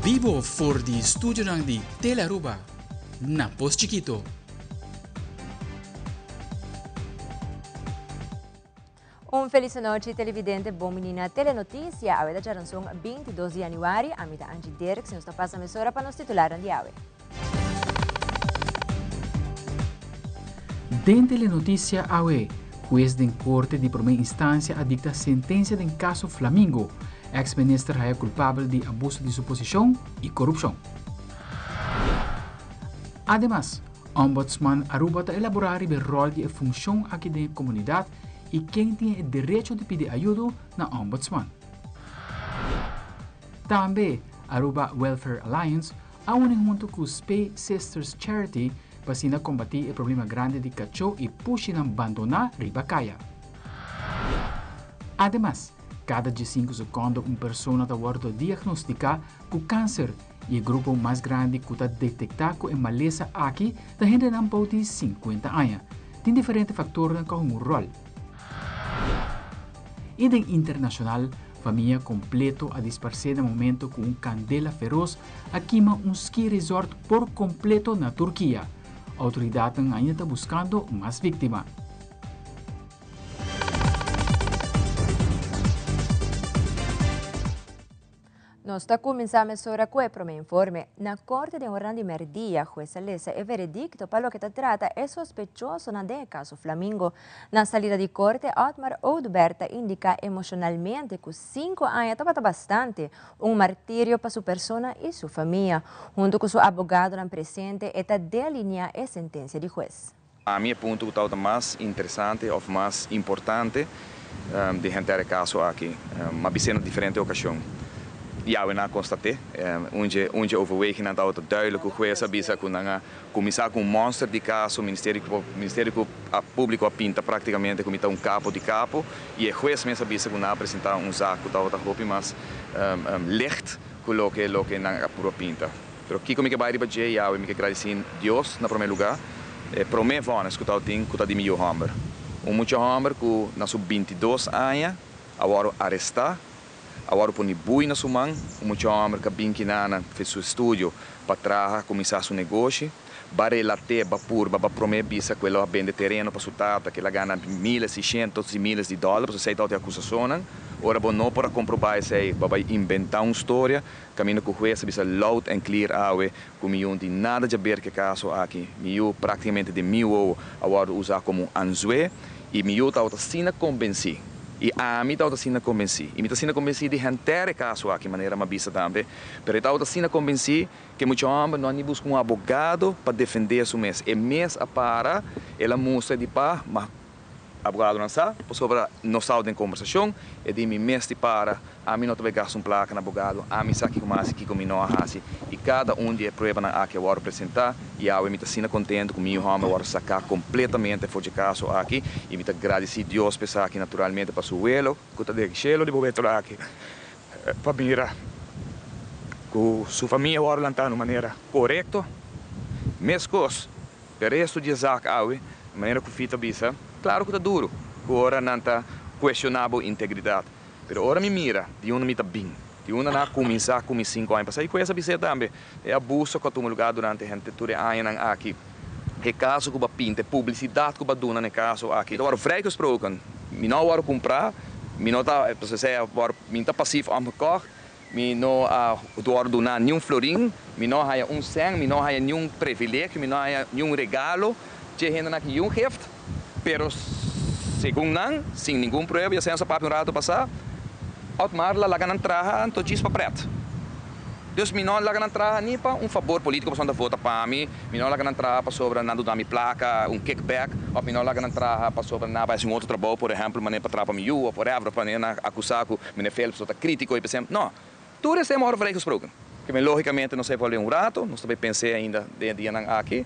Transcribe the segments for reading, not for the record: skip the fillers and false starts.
Bibo for di studionan di Telearuba na Pos Chikito. Un feliz nochi televidente, bon bini na Telenoticia. Awe ta djaranson 22 di januari. Ami ta Angie Dirks y nos ta pasa mesora pa nos titularnan di awe. Den Telenoticia awe, Hues den Corte di Prome Instancia a dicta sentencia den caso Flamingo. Ex minister haya culpabel di abuso di su posicion y corupcion. Ademas, Ombudsman Aruba ta elabora riba e rol di e funcion aki den e comunidad y ken tin e derecho di pidi ayudo na Ombudsman. Tambe, Aruba Welfare Alliance a uni hunto cu Spay Sisters Charity pa asina combati e problema grandi di cacho y pushinan bandona riba caya. Ademas, cada diescinco secondo un persona ta wordo diagnostica cu cancer y e grupo mas grandi cu ta detecta cu e malesa aki ta hendenan bou di cincuenta aña. Tin diferente factornan cu a hunga un rol. Y den internacional, famia completo a disparce na momento cu un candela feroz a kima un ski resort por completo na Turkia. Autoridadnan ainda ta buscando mas victima. Nos ta kuminsá mesora ku e promé informe. Na korte den oranan di mèrdia, hues a lesa e veredikto pa loke ta trata e sospechosonan den e kaso Flamingo. Na salida di korte, Otmar Oduber ta indiká emoshonalmente ku sinku aña tabata bastante, un martirio pa su persona i su famia. Huntu ku su abogadonan presente e ta delineá e sentensia di hues. Ami e punto ku tabata mas interesante òf mas importante den henter e kaso aki. M'a bis'é na diferente okashon. Yawe nan a konstat'é. Un dje un dje overwegingan tabata duidelijk ku hues a bisa ku nan a kuminsá ku un mònster di kaso, Ministerio Ministerio Públiko a pinta práktikamente ku mi ta un kapo di kapo i e hues mes a bisa ku nan a presentá un zak ku tabata hopi mas licht ku loke loke nan a puru a pinta. Pero kiko mi ke bai riba dje, Yahweh? Mi ke gradisí Dios na promé lugá, e promé vònes ku tabatin ku ta di mi yu hòmber. Un mucha hòmber ku na su bintidos aña a wòrdu arestá, a wòrdu poni bui na su man, un mucha hòmber ku a bin kinana fe su estudio pa traha, kuminsá su negoshi, ba relat'é, ba purba, ba promé bisa ku el lo a bende tereno pa su tata, ku el a gana miles i shentos di miles di dòler, pasobra esei tabata e akusashonnan. Ora bo no por a komprobá esei, bo a bai inventá un storia. Kaminda ku hues a bisa loud and clear awe ku mi yu no tin nada djaber ku e kaso aki. Mi yu praktikamente den mi wowo a wòrdu usá komo un anzué i mi yu tabata asina kombensí i ami tabata asina kombensí i mi ta asina kombensí di henter e kaso aki manera mi a bisa tambe pero e tabata asina kombensí ku e mucha hòmber no a ni buska un abogado pa defendé su mes. E mes a para, el a mustra di pa ma Abogadonan sa, pasobra nos staba den kombersashon, e di mi mes di para, ami no ta bai gasta un plaka na abogado, ami sa kiko mi a hasi, kiko mi no a hasi, i kada un di e pruebanan aki a wòrdu presentá, i awe mi ta asina kontentu ku mi yu hòmber a wòrdu saká kompletamente for dje kaso aki, i mi ta gradisí Dios pa esaki, naturalmente pa su welo, ku ta den shelu di bobeto aki, pa mira ku su famia a wòrdu lantá na un manera korekto, meskos. E resto di e zak awe, manera ku Fito a bisa, klaro ku ta duru ku ora nan ta kuestioná bo integridat. Pero ora mi mira di unda mi ta bin, di unda nan a kuminsá ku mi sinku aña pasá i ku es a bis'é tambe, e abuso ku a tuma lugá durante henter tur e añanan aki, e kaso ku bo a pinta, e publisidat ku bo a duna na e kaso aki. Ta wòrdu vrijgesproken, mi no a wòrdu kumprá, mi no ta, mi ta pasief omgekocht, Mi no a wòrdu duná niun florin, mi no a haña un sèn, mi no a haña niun privilegio, mi no a haña niun regalo dje hendenan aki yun gift. Pero segun nan, sin ningun prueba, ya sèn sa papia un rato pasá, Otmar la laga nan traha anto djis pa prèt. Dus mi no a laga nan traha ni pa un fabor polítiko pasobra nan ta vota pa mi, mi no a laga nan traha pasobra nan duna mi plaka, un kickback, òf mi no a laga nan traha pasobra nan a bai hasi un otro trabou, por ehèmpel manera pa traha pa mi yu òf whatever, òf manera nan a akusá ku Meneer Philips lo ta critico y pensé, no, tur esei mor vrijgesproken. Ke men logicamente nos a evalué un rato, nos ta bay pensé ainda den e dianan aki,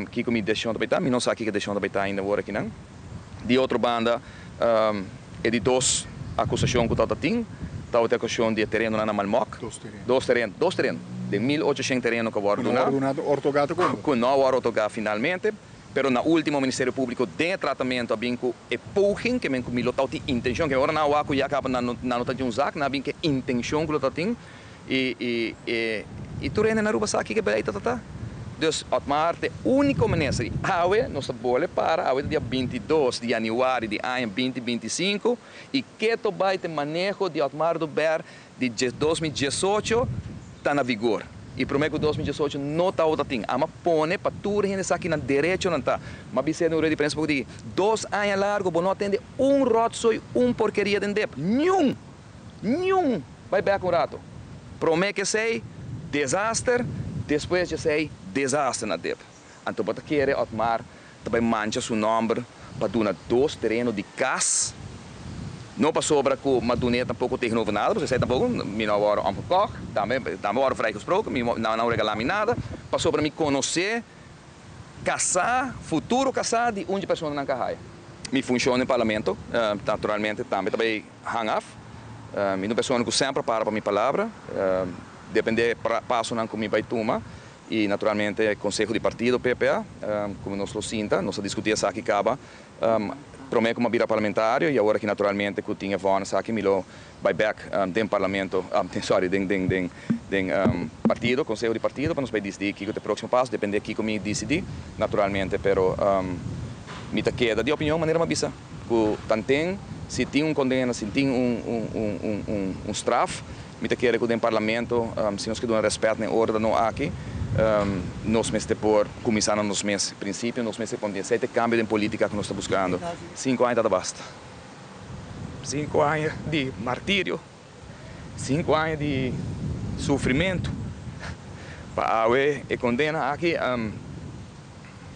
kico mi decision ta bay ta, mi no sa kico e decision ta bay ta ainda awor akinan. Di otro banda, e di dos acusacion cu tabata tin, tabata e acusacion di e terenonan na Malmok. Dos tereno. Dos tereno, dos tereno, den 1800 tereno cu a worde Cu no duna. a worde duna ortoga te como. Cu no a worde otorga finalmente. Pero na ultimo Ministerio Publico den e tratamento a bin cu e poging, ke men cu mi lo tau tin intencion, ke ora nan a wak cu ya caba nan no ta tin un zak, nan a bin cu e intencion cu lo ta tin. Y tur hende na Aruba sa kico e beleid ta ta. Dus Otmar ta e unico minister y awe nos ta bole para, awe ta dia 22 di januari di aña 2025 y keto bay ta e maneho di Otmar Oduber di 2018 ta na vigor. Y prome cu 2018 no tabata tin. Ami a pone pa tur hende sa kico nan derechonan ta. M'a bisa den rueda di prensa poco di 2 aña largo bo no a tende un rotzooi, un porkeria den DEP. Niun! Niun! Bay back un rato. Prome cu esey, desaster, despues di esey, desaster na DEP. Anto bo ta kere Otmar ta bay mancha su nomber pa duna dos tereno di cas. No pasobra cu m'a dun'e tampoco tegenover nada, pasobra esey tampoco, mi no a wordo omgekocht, tambe wordo vrijgesproken, mi no a regala mi nada, pasobra mi conoce casa, futuro casa di un personanan cu a haya. Mi funcion den parlamento, naturalmente tambe ta bay hang af. Mi ta un persona cu semper para pa mi palabra, depende pasonan cu mi bay tuma y naturalmente conseho di partido PPA, como nos lo sinta, nos a discuti esaki caba, prome cu mi a bira parlamentario y awor aki naturalmente cu tin e vonnis aki mi lo bay back den parlamento, sorry, den partido, conseho di partido, pa nos bay decidi kico ta e proximo paso, depende kico mi decidi, naturalmente, pero mi ta keda di opinion manera m'a bisa, cu tanten si tin un condena, si tin un straf, mi ta kere cu den parlamento, si nos kier duna respet na orde no aki, nos mester por cuminsa na nos mes principio, nos mester pone esey cambio den politica cu nos ta buscando. 5 aña ta basta. 5 aña di martirio, 5 aña di sufrimento. Pa awe e condena aki,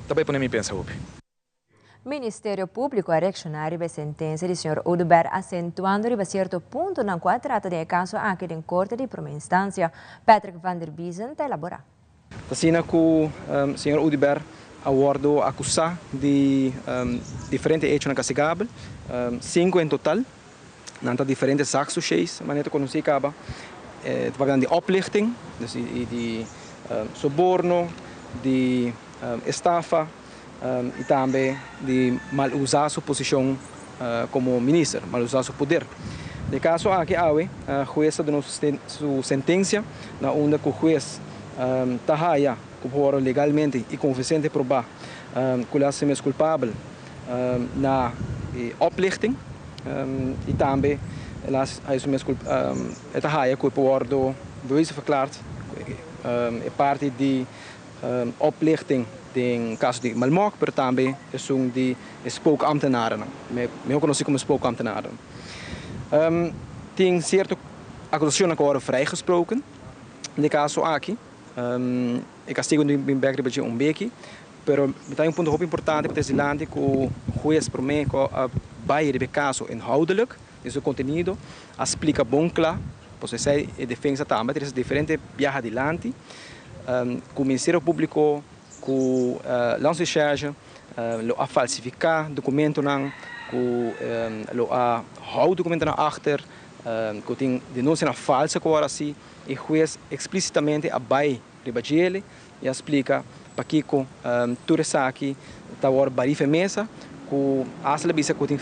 tambe pone mi pensa hopi. Ministerio Publico a reacciona riba e sentencia di señor Oduber, acentuando riba cierto puntonan cu a trata den e caso aki den Corte di Prome Instancia. Patrick van der Biesen ta elabora. Asina cu señor Oduber a wordo acusa di diferente hecho castigabel, cinco in total, nan ta diferente zaakdossiers, manera conoci caba. Di oplichting, dus di soborno, di estafa y tambe di mal usa su posicion como minister, mal usa su poder. Den e caso aki, awe, hues a duna su sentencia na unda cu hues ta haya cu legalmente y convincente proba cu el a culpabel na oplichting y tambe el a e ta haya cu por wordo bewezen verklaard e parti di oplichting den caso di Malmok, pero tambe esun di spookambtenaren, mi conoci como spookambtenaren. Tin cierto acusacion cu a wordo vrijgesproken. Den e caso aki, e castigo di bin back riba un beki, pero tin un punto hopi importante pa trece cu hues prome cu bay riba e caso inhoudelijk, den su contenido, a splica bon cla, pues esey e defensa tambe, tin diferente biaha adilanti, cu Ministerio Publico, cu Landsrecherche, lo a falsifica documentonan, cu lo a hou documentonan achter, cu tin denuncia falso cu asina, y hues explicitamente a bay riba dje y a splica pakico tur esaki ta wordo bari mesa, cu hasta bisa cu tin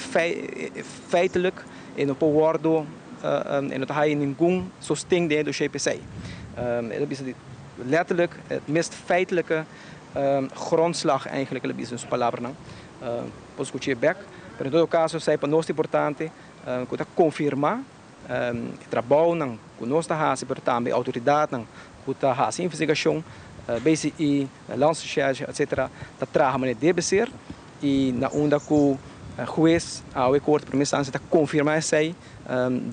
feitelijk e no por wordo e no tin ningun sosten den dossier PC. El a bisa letterlijk het mist feitelijke grondslag eigenlijk, el a bisa su palabranan. Por scucha back, pero en todo caso, esey pa nos importante cu ta confirma e trabou cu nos ta haci, pero tambe autoridadnan cu ta haci investigacion, BCI, Landsrecherche, etc., ta traha manera debe ser y na unda cu hues, a Corte Prome Instancia ta confirma esey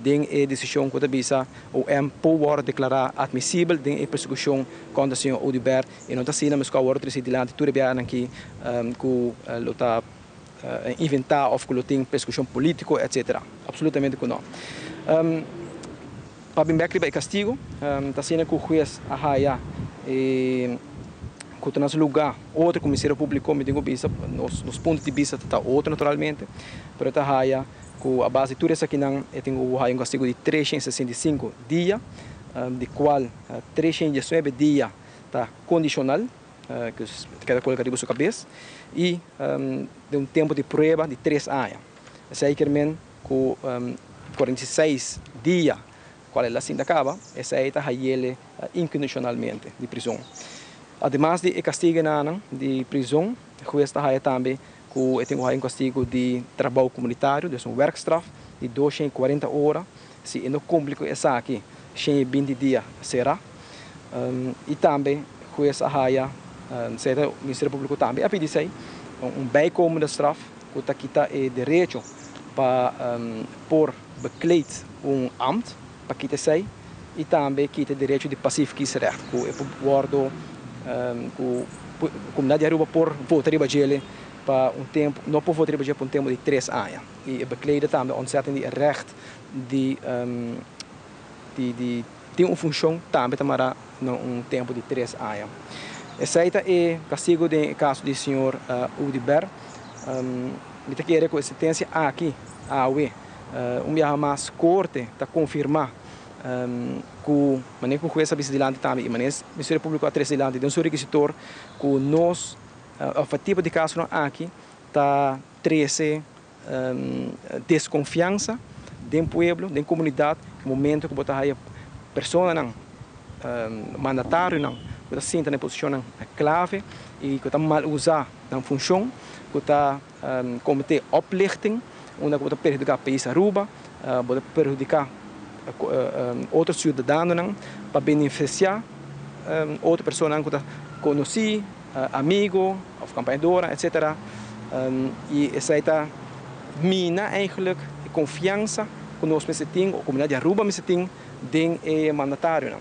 den e decision cu ta bisa OM por wordo declara admisibel den e persecucion contra señor Oduber y no ta asina, mas cu a wordo treci dilanti tur aki cu lo ta inventa of cu lo tin persecucion politico, etc. Absolutamente cu no. Pa bin back riba e castigo, ta asina cu hues a haya cu na su lugar otro Ministerio Publico, mi tin cu bisa, nos punto di vista ta otro naturalmente, pero ta haya cu a base di tur esakinan tin un castigo di 365 dia, di cual 319 dia ta condicional, cu keda coloca riba su cabes, y di un tempo di prueba di 3 aña. Esey kiermen cu 46 dia. cual el a sinta caba, esey ta hayele incondicionalmente di prison. Ademas di e castigonan di prison, hues ta haya tambe cu e tin cu haya un castigo di trabou comunitario, dus un werkstraf di 240 ora. Si e no cumpli cu esaki, 120 dia cera. Y tambe hues a haya, esey ta Ministerio Publico tambe a pidi esey, un bijkomende straf cu ta kita e derecho pa por bekleed un ambt, pa kita esey, y tambe kita e derecho di passief kiesrecht, cu e por wordo, cu comunidad di Aruba por vota riba djele pa un tempo, no por vota riba dje pa un tempo di 3 aña. Y e bekleden tambe ontzetting di e recht di tin un funcion tambe ta mara na un tempo di 3 aña. Esey ta e castigo den e caso di señor Oduber. Mi ta kere cu e sentencia aki, awe, un biaha mas corte ta confirma cu manera cu hues a bisa dilanti tambe y manera Ministerio Publico a trece dilanti den su requisitor cu nos, of e tipo di casonan aki ta trece desconfianza den pueblo, den comunidad, e momento cu bo ta haya personanan, mandatarionan, cu ta sinta na posicionnan clave y cu ta mal usa nan funcion, cu ta comete oplichting, unda cu bo ta perjudica pais Aruba, bo ta perjudica otro ciudadanonan pa beneficia otro personanan cu ta conoci, amigo of campañadora, etcétera. Y esey ta mina eigenlijk e confianza cu nos mester tin, o comunidad di Aruba mester tin, den e mandatarionan.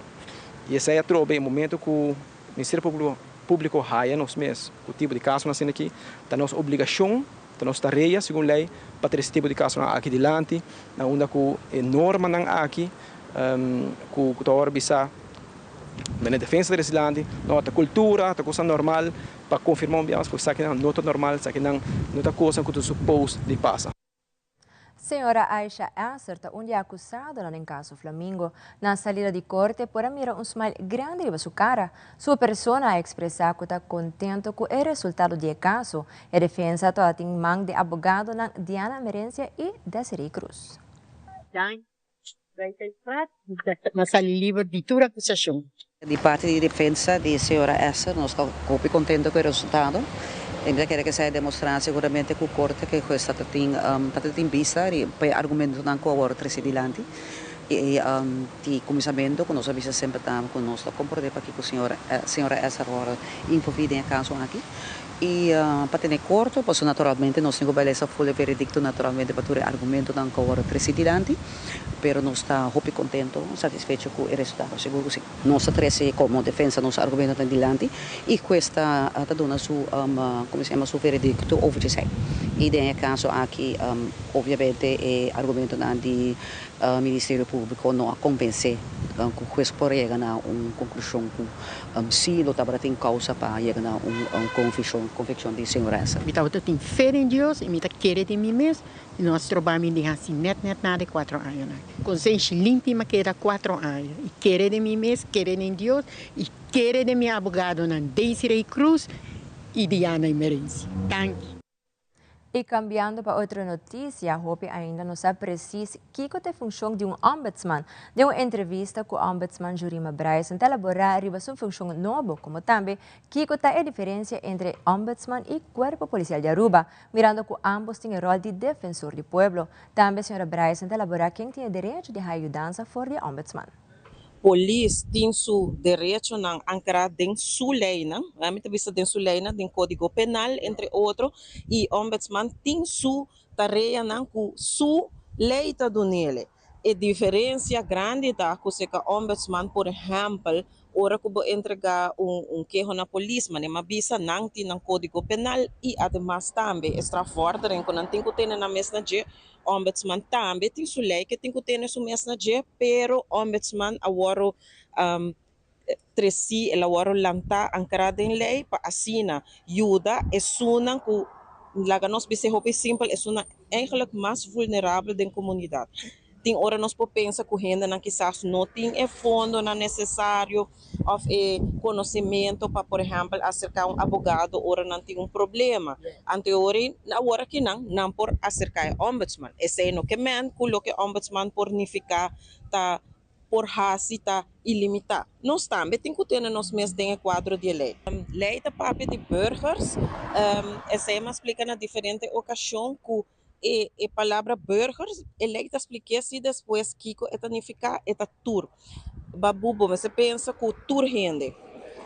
Y esey a trobe e momento cu Ministerio Publico haya nos mes cu tipo di casonan asina aki, ta nos obligacion, ta nos tarea, segun ley, pa trece tipo di casonan aki dilanti, na unda cu e normanan aki, cu ta ora bisa, na defensa di dilanti, no, ta cultura, ta cosa normal, pa confirma un biaha cu esakinan no ta normal, esakinan no ta cos cu ta suppose di pasa. Señora Aisha Esser ta un di e acusadonan den caso Flamingo. Na salida di corte por a mira un smile grandi riba su cara. Su persona a expresa cu ta contento cu e resultado di e caso. E defensa ta den man di abogadonan Diana Merencia y Desiree Cruz. M'a sali liber di tur acusacion. Di parti di defensa di señora Esser, nos ta hopi contento cu e resultado. Y mi kier cu esey demostra seguramente cu corte cu hues tin vista pa argumentonan cu a wordo treci dilanti. Y di cuminsamento cu nos a bisa semper ta cu nos ta comprende pakico señora Esser a wordo envolvi den e caso aki. Y pa tene corto, pues naturalmente nos tin cu lesa full veredicto naturalmente pa tur argumentonan cu a wordo treci dilanti, pero nos ta hopi contento, satisfecho cu e resultado, sigur cu si. Nos a trece como defensa nos argumentonan dilanti y hues ta duna su, con ta yama, su veredicto over esey. Y den e caso aki, obviamente, e argumentonan di Ministerio Publico no a convence cu hues por yega na un conclusion cu si lo tabatin causa pa yega na un conviccion di señora Esser. Mi tin fe den Dios y mi ta kere den mi mes y no a stroba mi di asina net net na di 4 aña. Consenshi limpi, m'a keda 4 aña. Y kere den mi mes, kere den Dios y kere den mi abogadonan Desiree Cruz y Diana Emerenci. Thank you. Y cambiando pa otro noticia, hopi ainda no sa precies kico ta e funcion di un ombudsman. Den un entrevista cu ombudsman Jurima Bryson, ta elabora riba su funcion nobo, como tambe kico ta e diferencia entre ombudsman y Cuerpo Policial di Aruba, mirando cu ambos tin e rol di defensor di pueblo. Tambe señora Bryson ta elabora ken tin derecho di yudansa for di ombudsman. Polis tin su derechonan ancra den su leynan, ami ta bisa den su leynan, den Codigo Penal, entre otro, y ombudsman tin su tareanan cu su ley ta dunele. E diferencia grandi ta cu e ombudsman, por ehempel, ora cu bo entrega un keho na polis, manera m'a bisa, nan tin un Codigo Penal y ademas tambe strafvordering cu nan tin cu tene nan mes na dje, ombudsman tambe tin su ley cu tin cu tene su mes na dje, pero ombudsman awor treci el awor lanta ancra den ley pa asina yuda esunnan cu, laga nos bisa hopi simpel, esunnan eigenlijk mas vulnerabel den comunidad. Tin ora nos por pensa cu hendenan kisas no tin e fondonan necesario of e conocimento pa, por ehempel, acerca un abogado ora nan tin un problema. Anto awor aki nan por acerca e ombudsman. Esey no kiermen cu loke ombudsman por nifica ta por hasi ta ilimitá. Nos tambe tin ku tene nos mes den e kuadro di e lei. Lei ta papia di burgers, esei mi a splika na diferente okashon ku e e palabra burgers, e lei ta splik'é si despues kiko e ta nifiká, e ta tur. Babu bo mester pensa ku tur hende,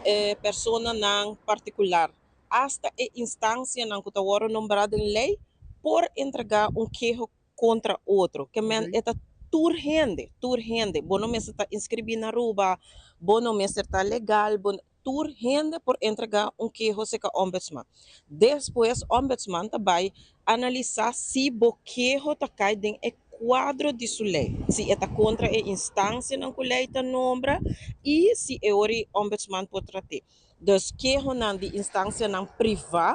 e personanan partikular, asta e instansianan ku ta wòrdu nombrá den lei por entregá un keho kontra otro. Ke men e ta tur hende, tur hende. Bo no mester ta inskribí na Aruba, bo no mester ta legal, bo tur hende por entregá un keho serka Ombudsman. Despues Ombudsman ta bai analisá si bo keho ta kai den e kuadro di su lei, si e ta kontra e instansianan ku lei ta nombra i si e ora Ombudsman por trat'é. Dus kehonan di instansianan privá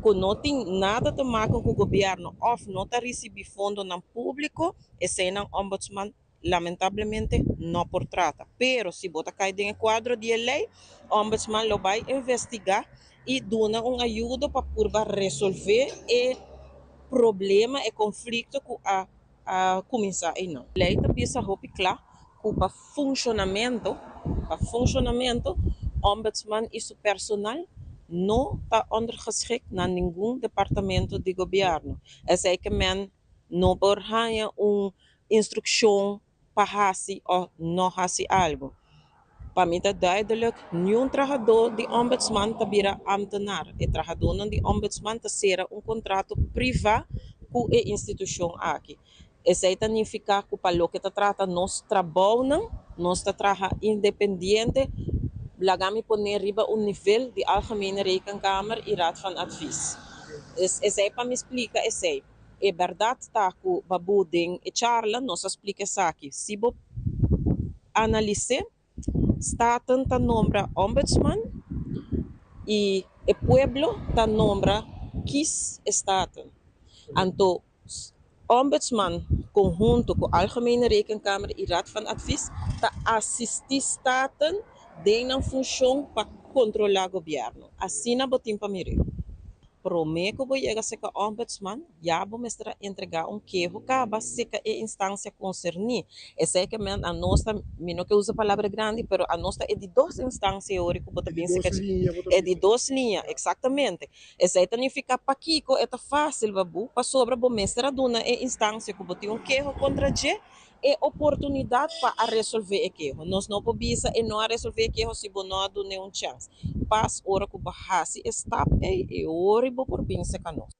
ku no tin nada te maken ku gobièrnu òf no ta risibí fondonan públiko, eseinan Ombudsman lamentablemente no por trata. Pero si bo ta kai den e kuadro di e lei, Ombudsman lo bai investigá i duna un ayudo pa purba resolvé e problema, e konflikto ku a a kuminsá einan. Lei ta bisa hopi kla ku pa funshonamentu, pa funshonamentu, Ombudsman i su personal no ta ondergeschikt na ningun departamento di gobièrnu. Esei ke men no por haña un instrukshon pa hasi òf no hasi algu. Pa mi ta duidelijk, niun trahadó di Ombudsman ta bira ámtenar. E trahadónan di Ombudsman ta sera un kontrato privá ku e institushon aki. Esei ta nifiká ku pa loke ta trata nos trabounan, nos ta traha independiente, laga mi pone riba un nivel di Algemene Rekenkamer i Raad van Advies. Esei pa mi splika esei. E bèrdat ta ku Babu den e charla nos a splika esaki. Si bo analis'é, Staten ta nombra Ombudsman i e pueblo ta nombra kies e Staten. Anto Ombudsman konhunto ku Algemene Rekenkamer i Raad van Advies ta asistí Staten den nan funshon pa kontrolá gobièrnu. Asina bo tin pa mir'é. Promé ku bo yega serka Ombudsman, ya bo mester a entregá un keho kaba serka e instansia konserní. Esei ke men anos ta, mi no ke usa palabra grandi, pero anos ta e di dos instansia ora ku bo ta bin serka dje. E di dos liña, eksaktamente. Esei ta nifiká pakiko e ta fásil pa bo, pasobra bo mester a duna e instansia ku bo tin un keho kontra dje e oportunidat pa a resolvé e keho. Nos no por bisa e no a resolvé e keho si bo no a dun'é un chèns. Pas ora ku bo hasi e stap ei, e ora bo por bin serka nos.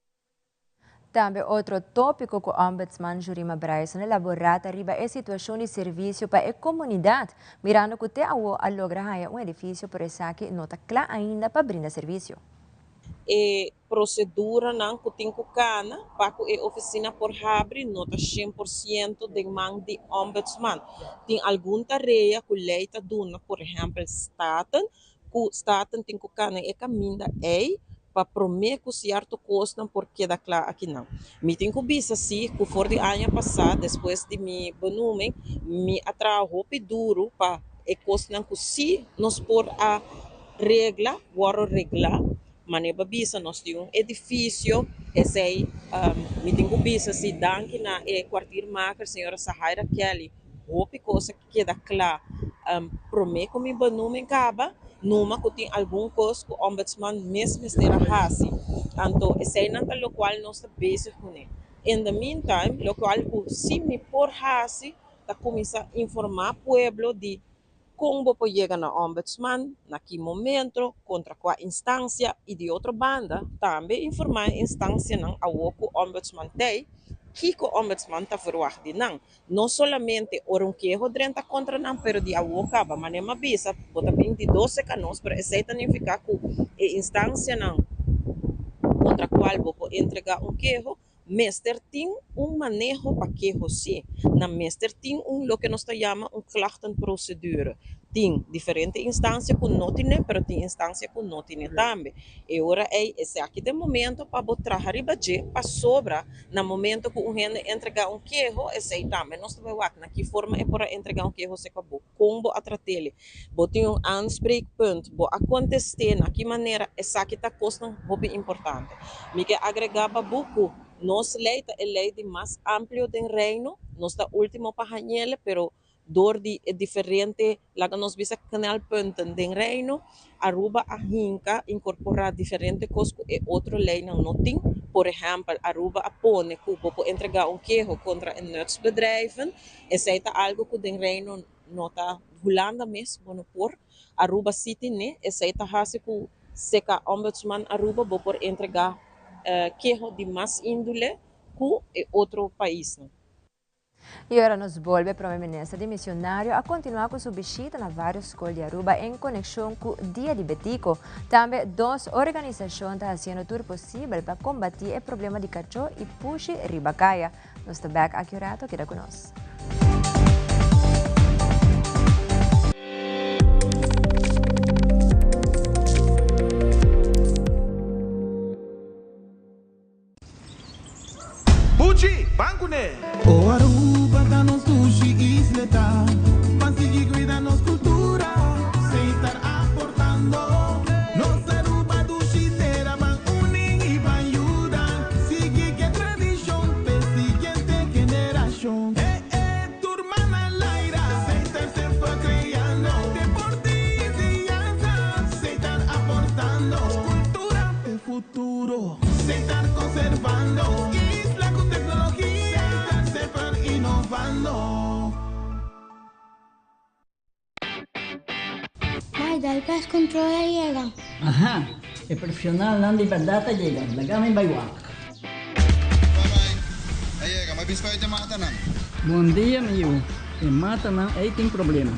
Tambe otro tópiko ku Ombudsman Jurima Bryson a laborá ta riba e situashon di servisio pa e komunidat, mirando ku te awo a logra haña un edifisio pero esaki no ta kla ainda pa brinda servisio. E Proseduranan ku tin ku kana pa ku e ofisina por habri no ta 100% den man di Ombudsman. Tin algun tarea ku lei ta duna, por ehèmpel Staten, ku Staten tin ku kana e kaminda ei pa promé ku sierto kosnan por keda kla akinan. Mi tin ku bisa si ku for di aña pasá despues di mi benoeming mi a traha hopi duru pa e kosnan ku si nos por a regla wòrdu reglá. Manera pa bisa nos tin un edifisio, esei mi tin ku bisa si danki na e kwartiermaker señora Sahaira Kelly hopi kos a keda kla prome ku mi benoeming kaba, numa ku tin algun kos ku ombudsman mes mester a hasi. Anto eseinan ta lokual nos ta bezig kuné. In the meantime lokual ku si mi por hasi ta kuminsá informá pueblo di Kon bo por yega na Ombudsman, na ki momento, kontra kua instansia i di otro banda tambe informá e instansianan awor ku Ombudsman t'ei, kiko Ombudsman ta verwagt di nan. No solamente ora un keho drenta kontra nan pero di awor kaba. Manera mi a bisa, bo ta bin di dos serka nos pero esei ta nifiká ku e instansianan kontra kual bo por entregá un keho Mester tin un maneho pa keho sí. Nan mester tin un loke nos ta yama un klachtenprocedure. Tin diferente instancia cu no tine, pero tin instancia cu no tine tambe. E ora ey esaki ta e momento pa bo traha riba dje pasobra na momento cu un hende entrega un keho esey tambe nos ta bay wak na ki forma e por a entrega un keho seca bo, con bo a tratele, bo tin un aanspreekpunt, bo a conteste, na ki manera, esaki ta cosnan hopi importante. Mi ke agrega pa bo cu nos ley ta e ley di mas amplio den Reino, nos ta ultimo pa hañele, pero. Dor di e diferente, laga nos bisa knelpunten den Reino, Aruba a hinka inkorporá diferente kos ku e otro leinan no tin. Por ehèmpel, Aruba a pone ku bo por entregá un keho kontra e nutsbedrijven. Esei ta algu ku den Reino no ta, Hulanda mes bo no por. Aruba sí tine. Esei ta hasi ku seka Ombudsman Aruba bo por entregá keho di mas índole ku e otro paisnan. Y ora nos bolbe, Prome Minister dimisionario a continua cu su bishita na varios scol di Aruba en conexion cu Dia di Betico. Tambe dos organisacion ta haciendo tur posibel pa combati e problema di cacho y pushi riba caya. Nos ta back aki un rato, keda cu nos. Buchi, ban kuné! O Aruba ta nos dushi isleta, ban sigui cuida nos cultura, Setar aportando. Nos Aruba dushi tera, ban uni y ban yuda, sigui ke tradicion p'e siguiente generacion. E e tur man al aire, Setar semper creando, deporte y enseñanza, Setar aportando, cultura p'e futuro. Setar conservando isla cu tecnologia. Setar semper innovando. Mai, dal pest control a yega. Aha, e profesionalnan di berdad a yega, laga mi bai wak. Bye bye, a yega, mi a bin spuit e matanan. Bon dia mi yu, e matanan ei tin problema.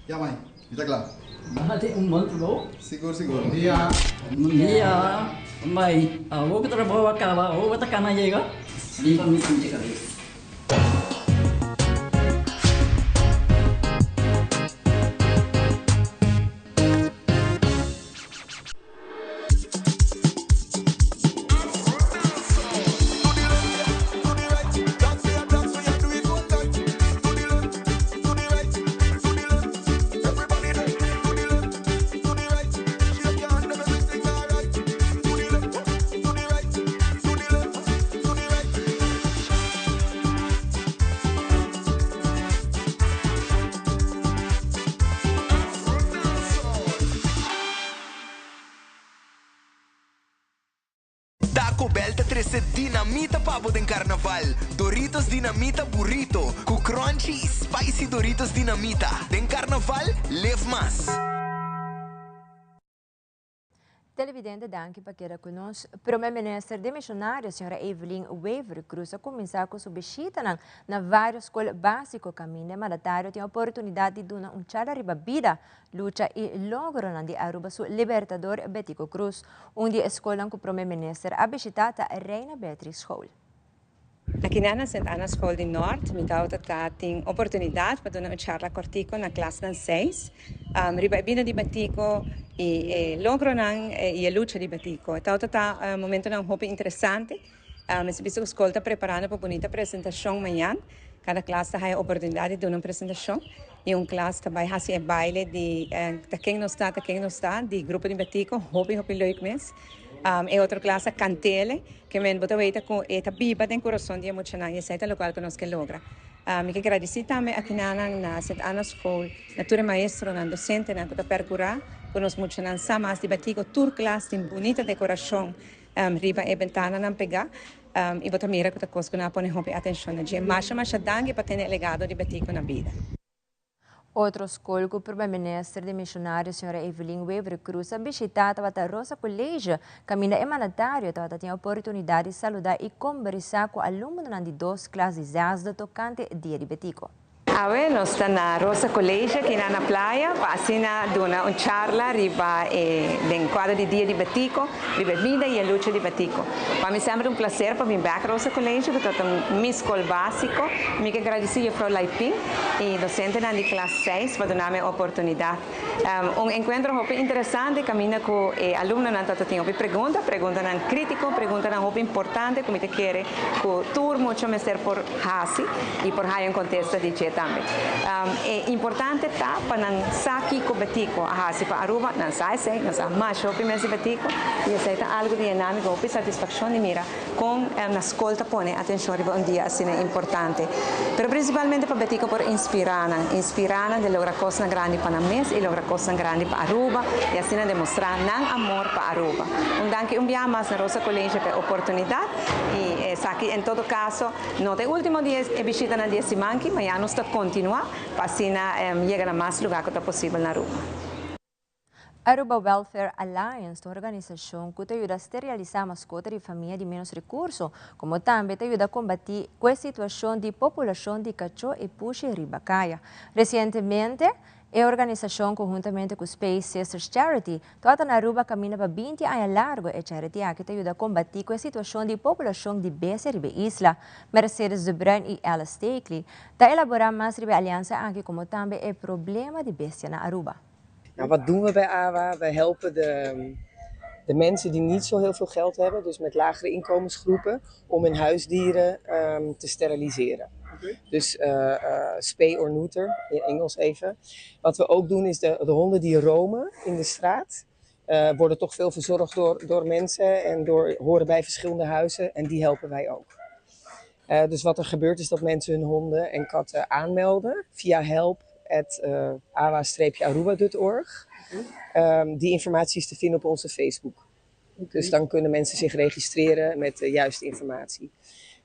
Ya mai, mi ta kla. Nan tin un bon trabou. Sigur sigur. Bon dia. Bon dia. Mai, awor ku trabou a kaba, awor bo ta kana yega? Riba mi pinche kabes. Taco Bell ta trece dinamita pa bo den carnaval. Doritos Dinamita Burrito cu crunchy y spicy Doritos Dinamita. Den carnaval, live mas! Televidente danki pa keda ku nos. Prome Minister demisionario Sra. Evelyn Wever-Croes a kuminsá ku su bishitanan na vários skol básiko kaminda e mandatario tin oportunidat di duna un charla riba bida, lucha i logronan di Aruba su libertador Betico Croes. Un di e skolnan ku Prome Minister a bishitá ta Reina Beatrix School. Akinan na Sint Anna School di Nort mi tawata ta tin oportunidat pa duna un charla kortiko na klasnan seis riba e bida di Betico i e logronan i e lucha di Betico. E tawata ta momentonan hopi interesante. Mester bisa ku skol ta preparando pa bunita presentashon mañan. Kada klas ta haya oportunidat di duna un presentashon i un klas ta bai hasi e baile di Ta ken nos ta, ta ken nos ta di grupo di Betico. Hopi hopi leuk mes. E otro klas a kantele, ke men bo ta weta ku e ta biba den kurason di e muchanan i esei ta lokual ku nos ke logra. Mi ke gradisí tambe akinanan na Sint Anna School, na tur e maestronan, dosentenan ku ta perkurá ku nos muchanan sa mas di Batico. Tur klas tin bunita dekorashon riba e bentananan pegá i bo ta mira ku ta kos ku nan a pone hopi atenshon na dje. Masha masha danki pa tene e legado di Batico na bida. Otro skol ku Prome Minister demisionario Sra. Evelyn Wever-Croes a bishita tabata Rosa College, kaminda e mandatario tabata tin oportunidat di saluda i kombersá ku alumnonan di dos klas di zesde tokante Dia di Betico. Awe nos ta na Rosa College akinan na Playa pa asina duna un charla riba e den kuadro di Dia di Betico, riba e bida i e lucha di Betico. Pa mi semper ta un placer pa bin bek Rosa College ku ta mi skol básiko. Mi ke gradisí Juffrouw Laipin i dosentenan di klas seis pa duna mi e oportunidat. Un enkuentro hopi interesante kaminda ku e alumnonan ta tin hopi pregunta, preguntanan krítiko, preguntanan hopi importante ku mi ta kere ku tur mucha mester por hasi i por haya un kontesta di dje tambe. tambe. E importante ta pa nan sa kico Betico a haci pa Aruba, nan sa esey, nan sa masha hopi mes di Betico y esey ta algo di yena mi cu hopi satisfaccion di mira con na scol ta pone atencion riba un dia asina importante. Pero principalmente pa Betico por inspira nan, inspira nan di logra cosnan grandi pa nan mes y logra cosnan grandi pa Aruba y asina demostra nan amor pa Aruba. Un danki un biaha mas na Rosa College pa e oportunidad y esaki en todo caso no ta e ultimo di e bishitanan di e siman aki, mañana nos ta continua pa asina yega na mas lugar cu ta posibel na Aruba. Aruba Welfare Alliance ta un organisashon ku ta yuda sterialisá maskota di famia di ménos rekurso, komo tambe ta yuda kombatí ku e situashon di populashon di kachó i pushi riba kaya. Resientemente, e organisashon konhuntamente ku Space Sisters Charity tabata na Aruba kaminda pa 20 aña largu. E charity aki ta yuda kombatí ku e situashon di populashon di bestia riba e isla. Mercedes de Bruin i Alice Stakely ta elaborá mas riba e aliansa aki komo tambe e problema di bestia na Aruba. Nou, wat doen we bij AWA? Wij helpen de, de mensen die niet zo heel veel geld hebben, dus met lagere inkomensgroepen, om hun huisdieren um, te steriliseren. Okay. Dus uh, uh, spay or neuter, in Engels even. Wat we ook doen is de, de honden die roamen in de straat, uh, worden toch veel verzorgd door, door mensen en door, horen bij verschillende huizen en die helpen wij ook. Uh, dus wat er gebeurt is dat mensen hun honden en katten aanmelden via help awa-aruba.org. Um, die informatie is te vinden op onze Facebook. Okay. Dus dan kunnen mensen zich registreren met de juiste informatie.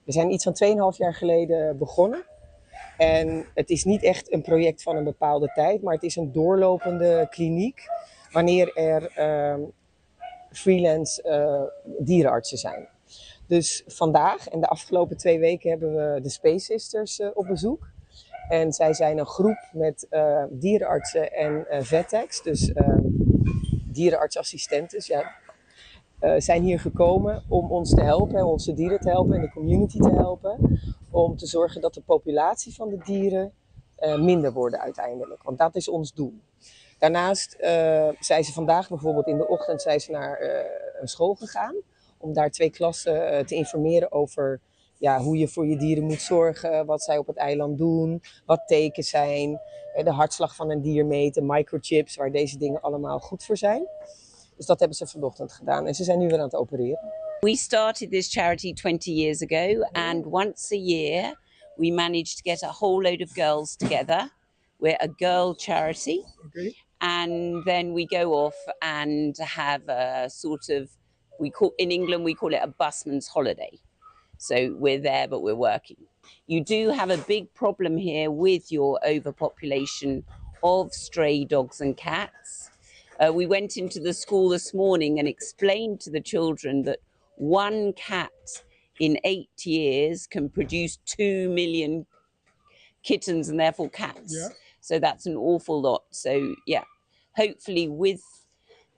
We zijn iets van 2,5 jaar geleden begonnen. En het is niet echt een project van een bepaalde tijd, maar het is een doorlopende kliniek wanneer er freelance dierenartsen zijn. Dus vandaag en de afgelopen 2 weken hebben we de Space Sisters op bezoek. En zij zijn een groep met dierenartsen en vet dus dierenartsassistenten, ja, zijn hier gekomen om ons te helpen, onze dieren te helpen en de community te helpen. Om te zorgen dat de populatie van de dieren minder worden uiteindelijk. Want dat is ons doel. Daarnaast zijn ze vandaag bijvoorbeeld in de ochtend zijn ze naar een school gegaan. Om daar twee klassen te informeren over, ja, hoe je voor je dieren moet zorgen, wat zij op het eiland doen, wat teken zijn, de hartslag van een dier meten, microchips, waar deze dingen allemaal goed voor zijn. Dus dat hebben ze vanochtend gedaan en ze zijn nu weer aan het opereren. We started this charity 20 years ago and once a year we managed to get a whole load of girls together. We're a girl charity. And then we go off and have a sort of, we call in England we call it a busman's holiday. So we're there, but we're working. You do have a big problem here with your overpopulation of stray dogs and cats. We went into the school this morning and explained to the children that one cat in 8 years can produce 2 million kittens and therefore cats. So that's an awful lot. So, yeah, hopefully with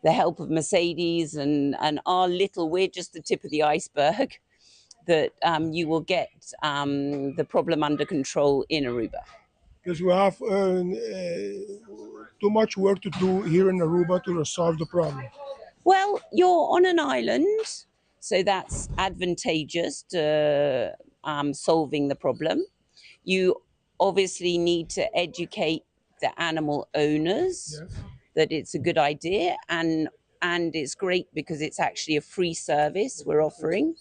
the help of Mercedes and our little, we're just the tip of the iceberg, that you will get the problem under control in Aruba. Because we have too much work to do here in Aruba to resolve the problem. Well, you're on an island, so that's advantageous to solving the problem. You obviously need to educate the animal owners that it's a good idea and it's great because it's actually a free service we're offering.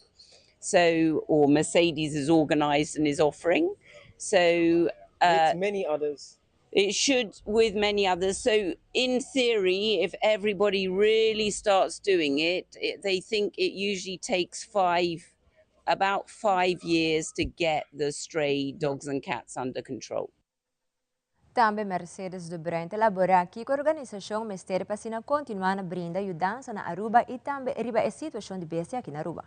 So, or Mercedes is organized and is offering. So, With many others. It should, with many others. So, in theory, if everybody really starts doing it, they think it usually takes about 5 years to get the stray dogs and cats under control. Tambe Mercedes de Bruin ta elabora cu e organisacion mester pa asina continua na brinda yudansa na Aruba y tambe riba e situacion di bestia aki na Aruba.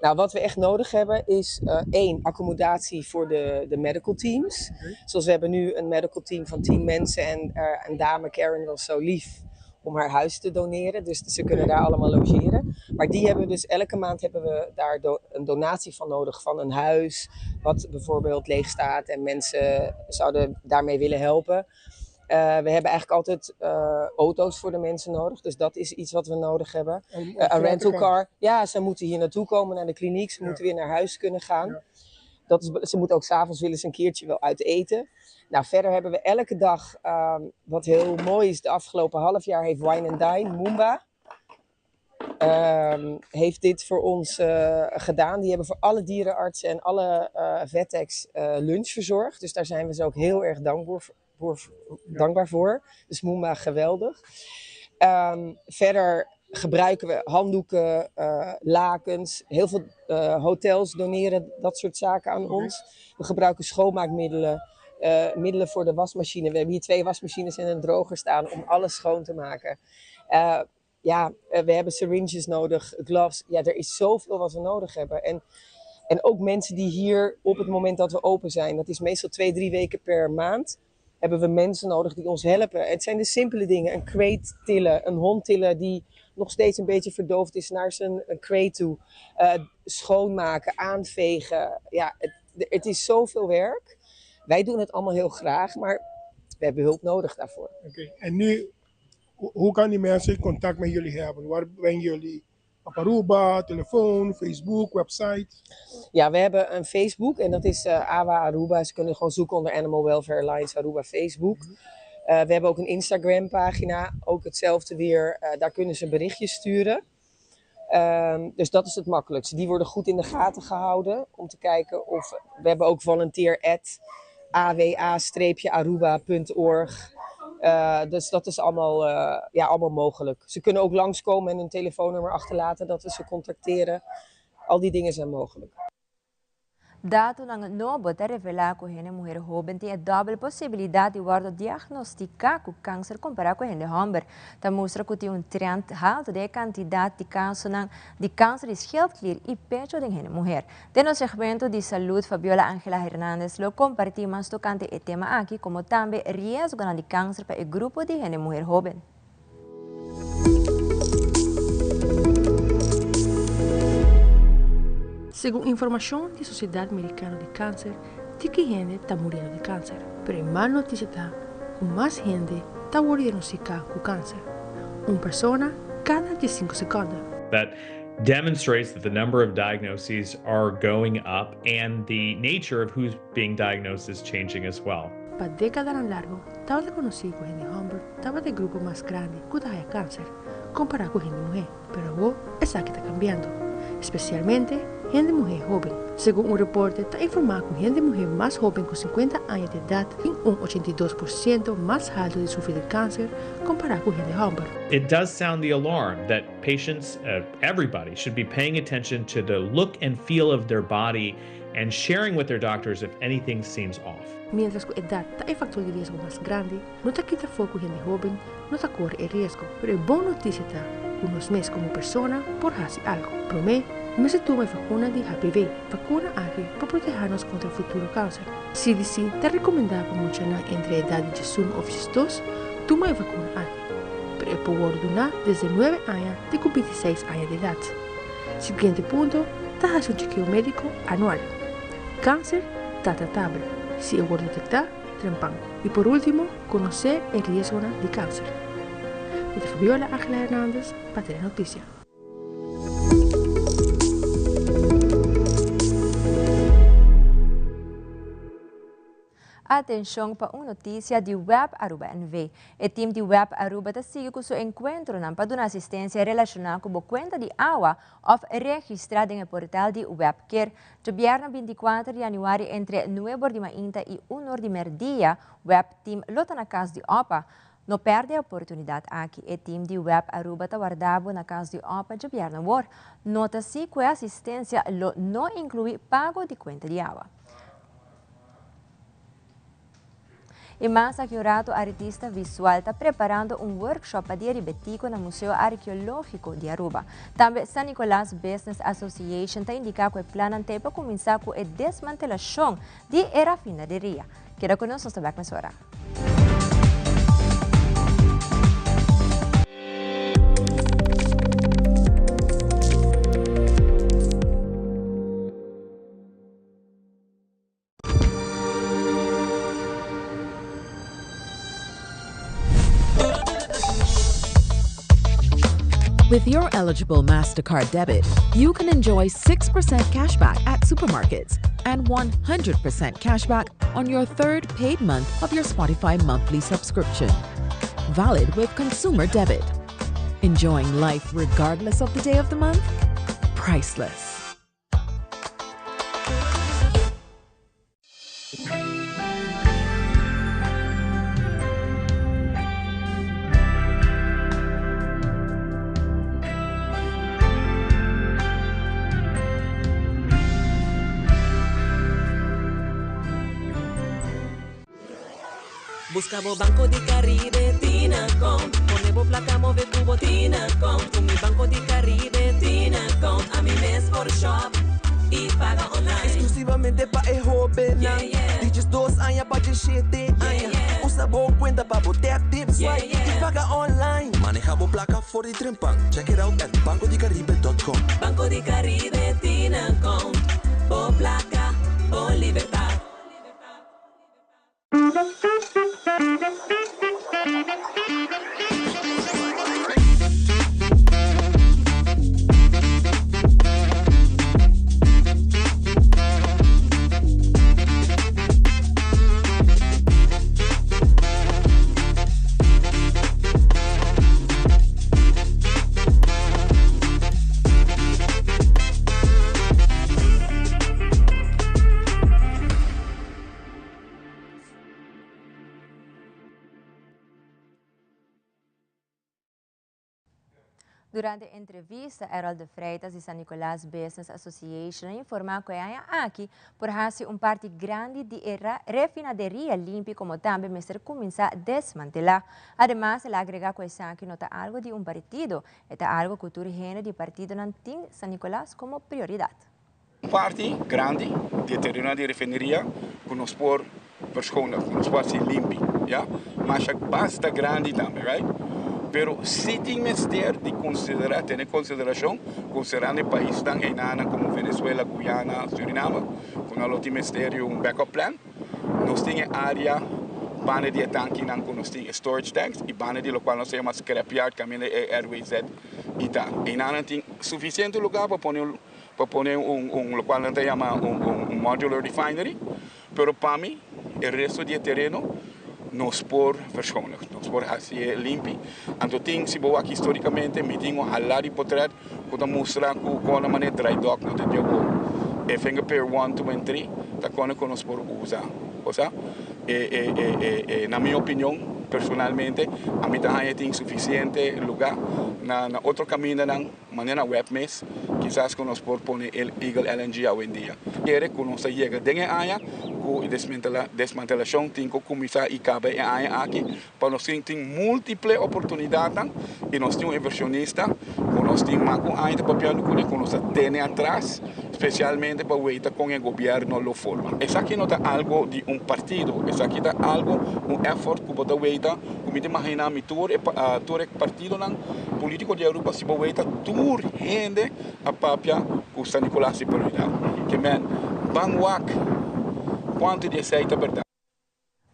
Nou, wat we echt nodig hebben is één, accommodatie voor de medical teams. Zoals we hebben nu een medical team van 10 mensen en een dame, Karen, was zo lief om haar huis te doneren. Dus ze kunnen daar allemaal logeren. Maar die hebben dus elke maand hebben we daar een donatie van nodig van een huis. Wat bijvoorbeeld leeg staat en mensen zouden daarmee willen helpen. We hebben eigenlijk altijd auto's voor de mensen nodig. Dus dat is iets wat we nodig hebben. Om Een vooruit te rental gaan. car. Ja, ze moeten hier naartoe komen naar de kliniek. Ze moeten weer naar huis kunnen gaan. Dat is, ze moeten ook s'avonds willen ze een keertje wel uit eten. Nou, verder hebben we elke dag, wat heel mooi is, de afgelopen half jaar heeft Wine and Dine, Moomba, heeft dit voor ons gedaan. Die hebben voor alle dierenartsen en alle vettechs lunch verzorgd. Dus daar zijn we ze ook heel erg dankbaar voor. Dus Moomba, geweldig. Verder gebruiken we handdoeken, lakens. Heel veel hotels doneren dat soort zaken aan ons. We gebruiken schoonmaakmiddelen, middelen voor de wasmachine. We hebben hier 2 wasmachines en een droger staan om alles schoon te maken. We hebben syringes nodig, gloves. Ja, er is zoveel wat we nodig hebben. En ook mensen die hier op het moment dat we open zijn, dat is meestal 2, 3 weken per maand, hebben we mensen nodig die ons helpen. Het zijn de simpele dingen. Een crate tillen, een hond tillen die nog steeds een beetje verdoofd is naar zijn crate toe. Schoonmaken, aanvegen. Ja, het is zoveel werk. Wij doen het allemaal heel graag, maar we hebben hulp nodig daarvoor. Oké, en nu, hoe kan die mensen contact met jullie hebben? Waar zijn jullie? Op Aruba, telefoon, Facebook, website? Ja, we hebben een Facebook en dat is AWA Aruba. Ze kunnen gewoon zoeken onder Animal Welfare Alliance Aruba Facebook. We hebben ook een Instagram pagina, ook hetzelfde weer. Daar kunnen ze berichtjes sturen. Dus dat is het makkelijkste. Die worden goed in de gaten gehouden om te kijken of... We hebben ook volunteer at a w a streepje aruba punt org. Dus dat is allemaal mogelijk. Ze kunnen ook langskomen en hun telefoonnummer achterlaten dat we ze contacteren. Al die dingen zijn mogelijk. Datonan nobo ta revela cu hende muher hoben tin e dobbel posibilidad di wordo diagnostica cu cancer compara cu hende homber. Ta mustra cu tin un trend halto den e cantidad di casonan di cancer di schildklier y pecho den hende muher. Den nos segmento di salud, Fabiola Angela Hernandez lo comparti mas tocante e tema aki como tambe riesgonan di cancer pa e grupo di hende muher hoben. Segun informacion di Sociedad Mericano di Cancer, tiki hende ta muriendo di cancer. Pero e mal noticia ta cu mas hende ta wordo diagnostica cu cancer. Un persona cada diescinco seconde. That demonstrates that the number of diagnoses are going up and the nature of who's being diagnosed is changing as well. Pa décadanan largo tabata conoci cu hende homber tabata e grupo mas grandi cu ta haya cancer, compara cu hende muhe. Pero awo esaki ta cambiando, especialmente hende muhe hoben. Segun un reporte ta informa cu hende muhe mas hoben cu 50 aña di edad tin un 82% mas halto di sufri di cancer compara cu hende homber. It does sound the alarm that patients, everybody, should be paying attention to the look and feel of their body and sharing with their doctors if anything seems off. Mientras cu edad ta e factor di riesgo mas grandi, no ta kita for cu hende hoben no ta core e riesgo. Pero e bon noticia ta cu nos mes como persona por haci algo. Prome, mester tuma e vacuna di HPV. Vacuna aki por proteha nos contra futuro cancer. CDC ta recomenda pa muchanan entre edad di diesun of diesdos tuma e vacuna aki, pero e por wordo duna desde nuebe aña te cu bintiseis aña di edad. Siguiente punto ta haci un chekeo medico anual. Cancer ta tratabel si e wordo detecta trempan. Y por ultimo, conoce e riesgonan di cancer. Mi ta Fabiola Angela Hernandez pa Telenoticia. Atencion pa un noticia di Web Aruba NV. E team di Web Aruba ta sigui cu su encuentronan pa duna asistencia relaciona cu bo cuenta di awa of registra den e portal di Webkeer. Djobierna 24 di januari entre nuebe or di mainta y un or di merdia, Web Team lo ta na cas di opa. No perde e oportunidad aki. E team di Web Aruba ta warda bo na cas di opa djobierna awor. Nota si cu e asistencia lo no inclui pago di cuenta di awa. Y mas aki un rato artista visual ta preparando un workshop pa Dia di Betico na Museo Arqueologico di Aruba. Tambe San Nicolas Business Association ta indica cu e plannan t'e pa cuminsa cu e desmantelacion di e rafinaderia. Keda cu nos, nos ta bek mesora. With your eligible Mastercard debit, you can enjoy 6% cashback at supermarkets and 100% cashback on your third paid month of your Spotify monthly subscription. Valid with consumer debit. Enjoying life regardless of the day of the month? Priceless. Busca bo Banco di Caribe tin account. Pone bo placa move cu bo tin account. Cu mi Banco di Caribe tin account. Ami mes por shop y paga online. Exclusivamente pa e hobennan di 12 aña pa 17 aña. Usa bo cuenta pa bo tap, tip, swipe y paga online. Maneha bo placa for di trempan. Check it out at bancodicaribe.com. Banco di Caribe tin account. Bo placa, bo libertad. Durante entrevista, Errol de Freitas di San Nicolas Business Association a informa cu e aña aki por haci un parti grandi di e refinaderia limpi como tambe mester cuminsa desmantela. Ademas, el a agrega cu esaki no ta algo di un partido, e ta algo cu tur hende di partidonan tin San Nicolas como prioridad. Un parti grandi di e terenonan di refineria ku nos por verschonen, ku nos por hasi limpi, ya. Masha basta grandi tambe, right? Pero si tin mester di konsiderá, tene konsiderashon, konsiderando e paisnan einanan komo Venezuela, Guyana, Suriname, ku nan lo tin mester di un backup plan. Nos tin e área banda di e tankinan ku nos tin e storage tanks i banda di lokual nos ta yama scrapyard kaminda e RWZ i ta. Einanan tin sufisiente lugá pa pone un. pa pone un un locual nan ta yama un un modular refinery, pero pa mi e resto di e tereno nos por verschonen, nos por hacié limpi. Anto tin, si bo wak historicamente, mi tin un hala di potret cu ta mustra cu con nan manera dry dock nan ta djobo e finger pier one, two and three ta con cu nos por usa. Osea, e e e e na mi opinion personalmente ami ta haña tin suficiente lugar na na otro camindanan. Manera web mes, kisas ku nos por pone el Eagle LNG awendia. Kere ku nos ta yega den e aña ku e desmantelashon tin ku kuminsá i kaba e aña aki pa nos tin tin múltiple oportunidatnan i nos tin un invershonista ku nos tin mas ku un aña ta papiando kuné ku nos ta tene atras spesialmente pa weita kon e gobièrnu lo forma. Esaki no ta algu di un partido, esaki ta algu un effort ku bo ta weita ku mi ta imaginá mi tur e tur e partidonan Politico di Aruba si bo weta tur hende a papia cu San Nicolas di prioridad. Ke men ban wak cuanto di esey ta berdad.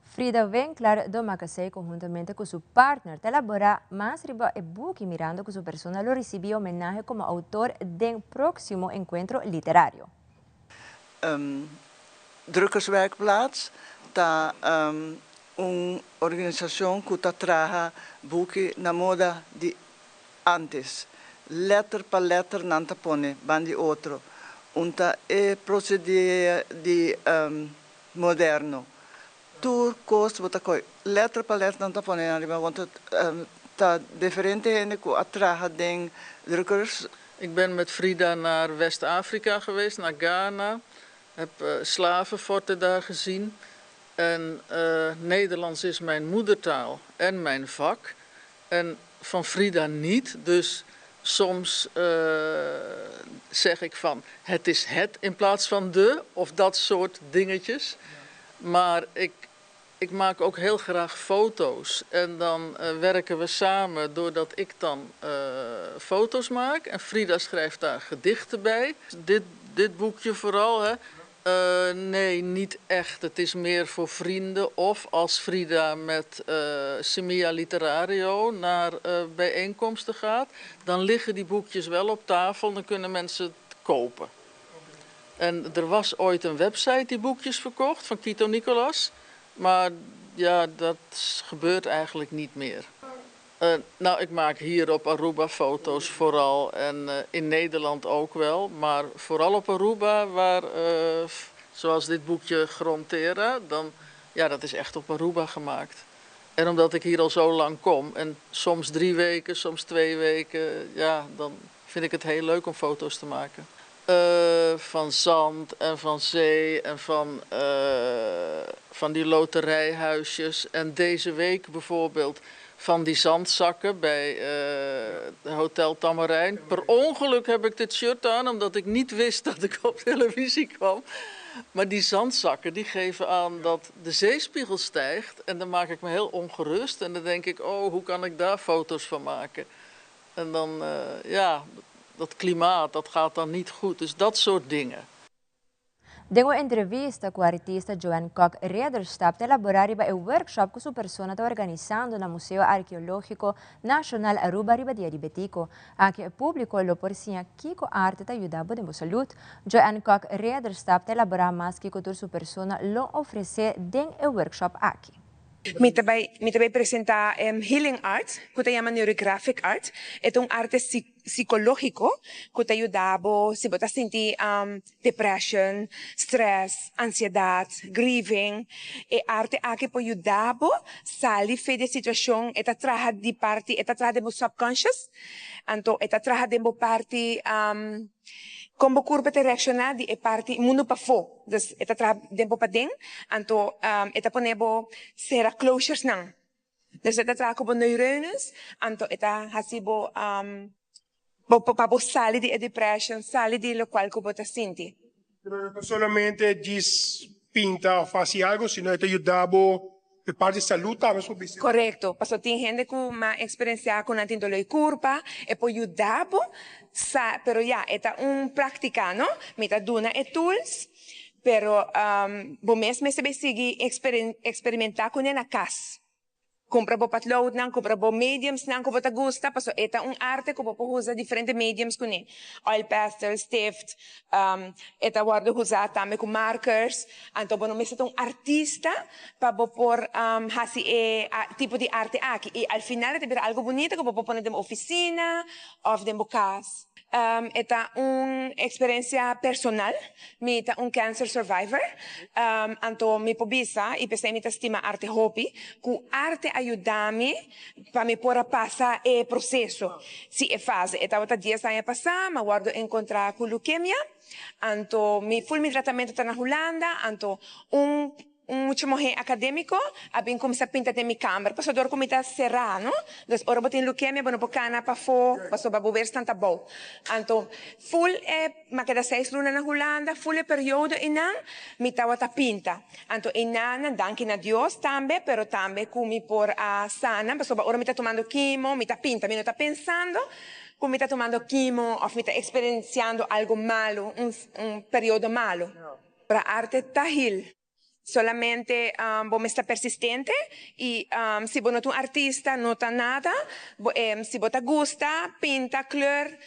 Frida Winkler Domacassé conhuntamente cu su partner ta elabora mas riba e buki mirando cu su persona lo ricibi homenahe como autor den proximo encuentro literario. Drukkerswerkplaats ta un organisashon ku ta traha buki na moda di ántes. Lèter pa lèter nan ta pone ban di otro. Un ta e prosedé di moderno. Tur kos bo ta kohe lèter pa lèter nan ta pone nan riba want ta diferente hende ku a traha den drukkers. Ik ben met Frida naar West-Afrika geweest, naar Ghana. Heb slavenforten daar gezien. En Nederlands is mijn moedertaal en mijn vak. En van Frida niet, dus soms zeg ik van het is het in plaats van de of dat soort dingetjes. Maar ik, ik maak ook heel graag foto's. En dan werken we samen doordat ik dan foto's maak. En Frida schrijft daar gedichten bij. Dit, dit boekje vooral, hè. Uh, nee, niet echt. Het is meer voor vrienden of als Frida met uh, Semilla Literario naar uh, bijeenkomsten gaat, dan liggen die boekjes wel op tafel, dan kunnen mensen het kopen. En er was ooit een website die boekjes verkocht van Quito Nicolas, maar ja, dat gebeurt eigenlijk niet meer. Uh, nou, ik maak hier op Aruba foto's vooral en uh, in Nederland ook wel. Maar vooral op Aruba, waar, uh, zoals dit boekje Grontera, dan, ja, dat is echt op Aruba gemaakt. En omdat ik hier al zo lang kom, en soms drie weken, soms twee weken, ja, dan vind ik het heel leuk om foto's te maken. Uh, van zand en van zee en van, uh, van die loterijhuisjes. En deze week bijvoorbeeld van die zandzakken bij uh, Hotel Tamarijn. Per ongeluk heb ik dit shirt aan, omdat ik niet wist dat ik op televisie kwam. Maar die zandzakken die geven aan dat de zeespiegel stijgt. En dan maak ik me heel ongerust. En dan denk ik, oh, hoe kan ik daar foto's van maken? En dan, uh, ja, dat klimaat, dat gaat dan niet goed. Dus dat soort dingen. Den un entrevista cu artista Joanne Kock Ridderstap ta elabora riba e workshop cu su persona ta organisando na Museo Arkeologico Nacional Aruba riba Dia di Betico. Aki e publico lo por siña kico arte ta yuda bo den bo salud. Joanne Kock Ridderstap ta elabora mas kico tur su persona lo ofrece den e workshop aki. Mi ta bay mi ta bay presenta healing art cu ta yama neurographic art. E ta un arte psicologico cu ta yuda bo si bo ta sinti depression, stress, ansiedad, grieving. E arte aki por yuda bo sali fe di e situacion. E ta traha di parti e ta traha den bo subconscious, anto e ta traha den bo parti Kon bo kurpa ta reakshoná di e parti mundu pafó. Dus e ta traha den bo paden, anto e ta pone bo sera closuresnan. Dus e ta traha ku bo neurones, anto e ta hasi bo bo pa bo sali di e depression, sali di lokual ku bo ta sinti. Pero no ta solamente djis pinta òf hasi algu, sino e ta yuda bo E parti salud tambe su bisti. Korekto, pasobra tin hende ku mas eksperensiá ku nan tin doló di kurpa, e por yuda bo sa, pero ya, e ta un praktika, no? Mi ta duna e tools, pero bo mes mester bay sigui eksperimentá kuné na kas. Kumpra bo patloudnan, kumpra bo mediumsnan ku bo ta gusta, pasobra e ta un arte ku bo por usa diferente mediums kuné, oil pastel, stift, e ta wòrdu usá tambe ku markers. Anto bo no mester ta un artista pa bo por hasi e tipo di arte aki. I al final e ta bira algo bunita ku bo por pone den bo ofisina òf den bo kas. E ta un eksperensia personal. Mi ta un cancer survivor. Anto mi por bisa, i p'esei mi ta stima arte hopi, ku arte a yuda mi pa mi por a pasa e proseso. Si e fase e tabata dies aña pasá, mi a wòrdu enkontrá ku leukemia. Anto mi full mi tratamento ta na Hulanda, anto un un mucha muhé académico a bin cuminsa pinta den mi camber, pasobra dor cu mi ta cerá, no? Dus ora bo tin leukemia bo no por cana pafó, pasobra bo weerstand ta bou. Anto full e, mi a keda seis luna na Hulanda, full e periodo einan mi tawata pinta. Anto einan, danki na Dios tambe, pero tambe cu mi por a sana, pasobra ora mi ta tumando quimo, mi ta pinta, mi no ta pensando Ku mi ta tumando kimo òf mi ta eksperensiando algu malu, un un periodo malu. Pero arte ta hil. Solamente bo mester persistente i si bo no ta un artista no ta nada, bo si bo ta gusta pinta, kleur,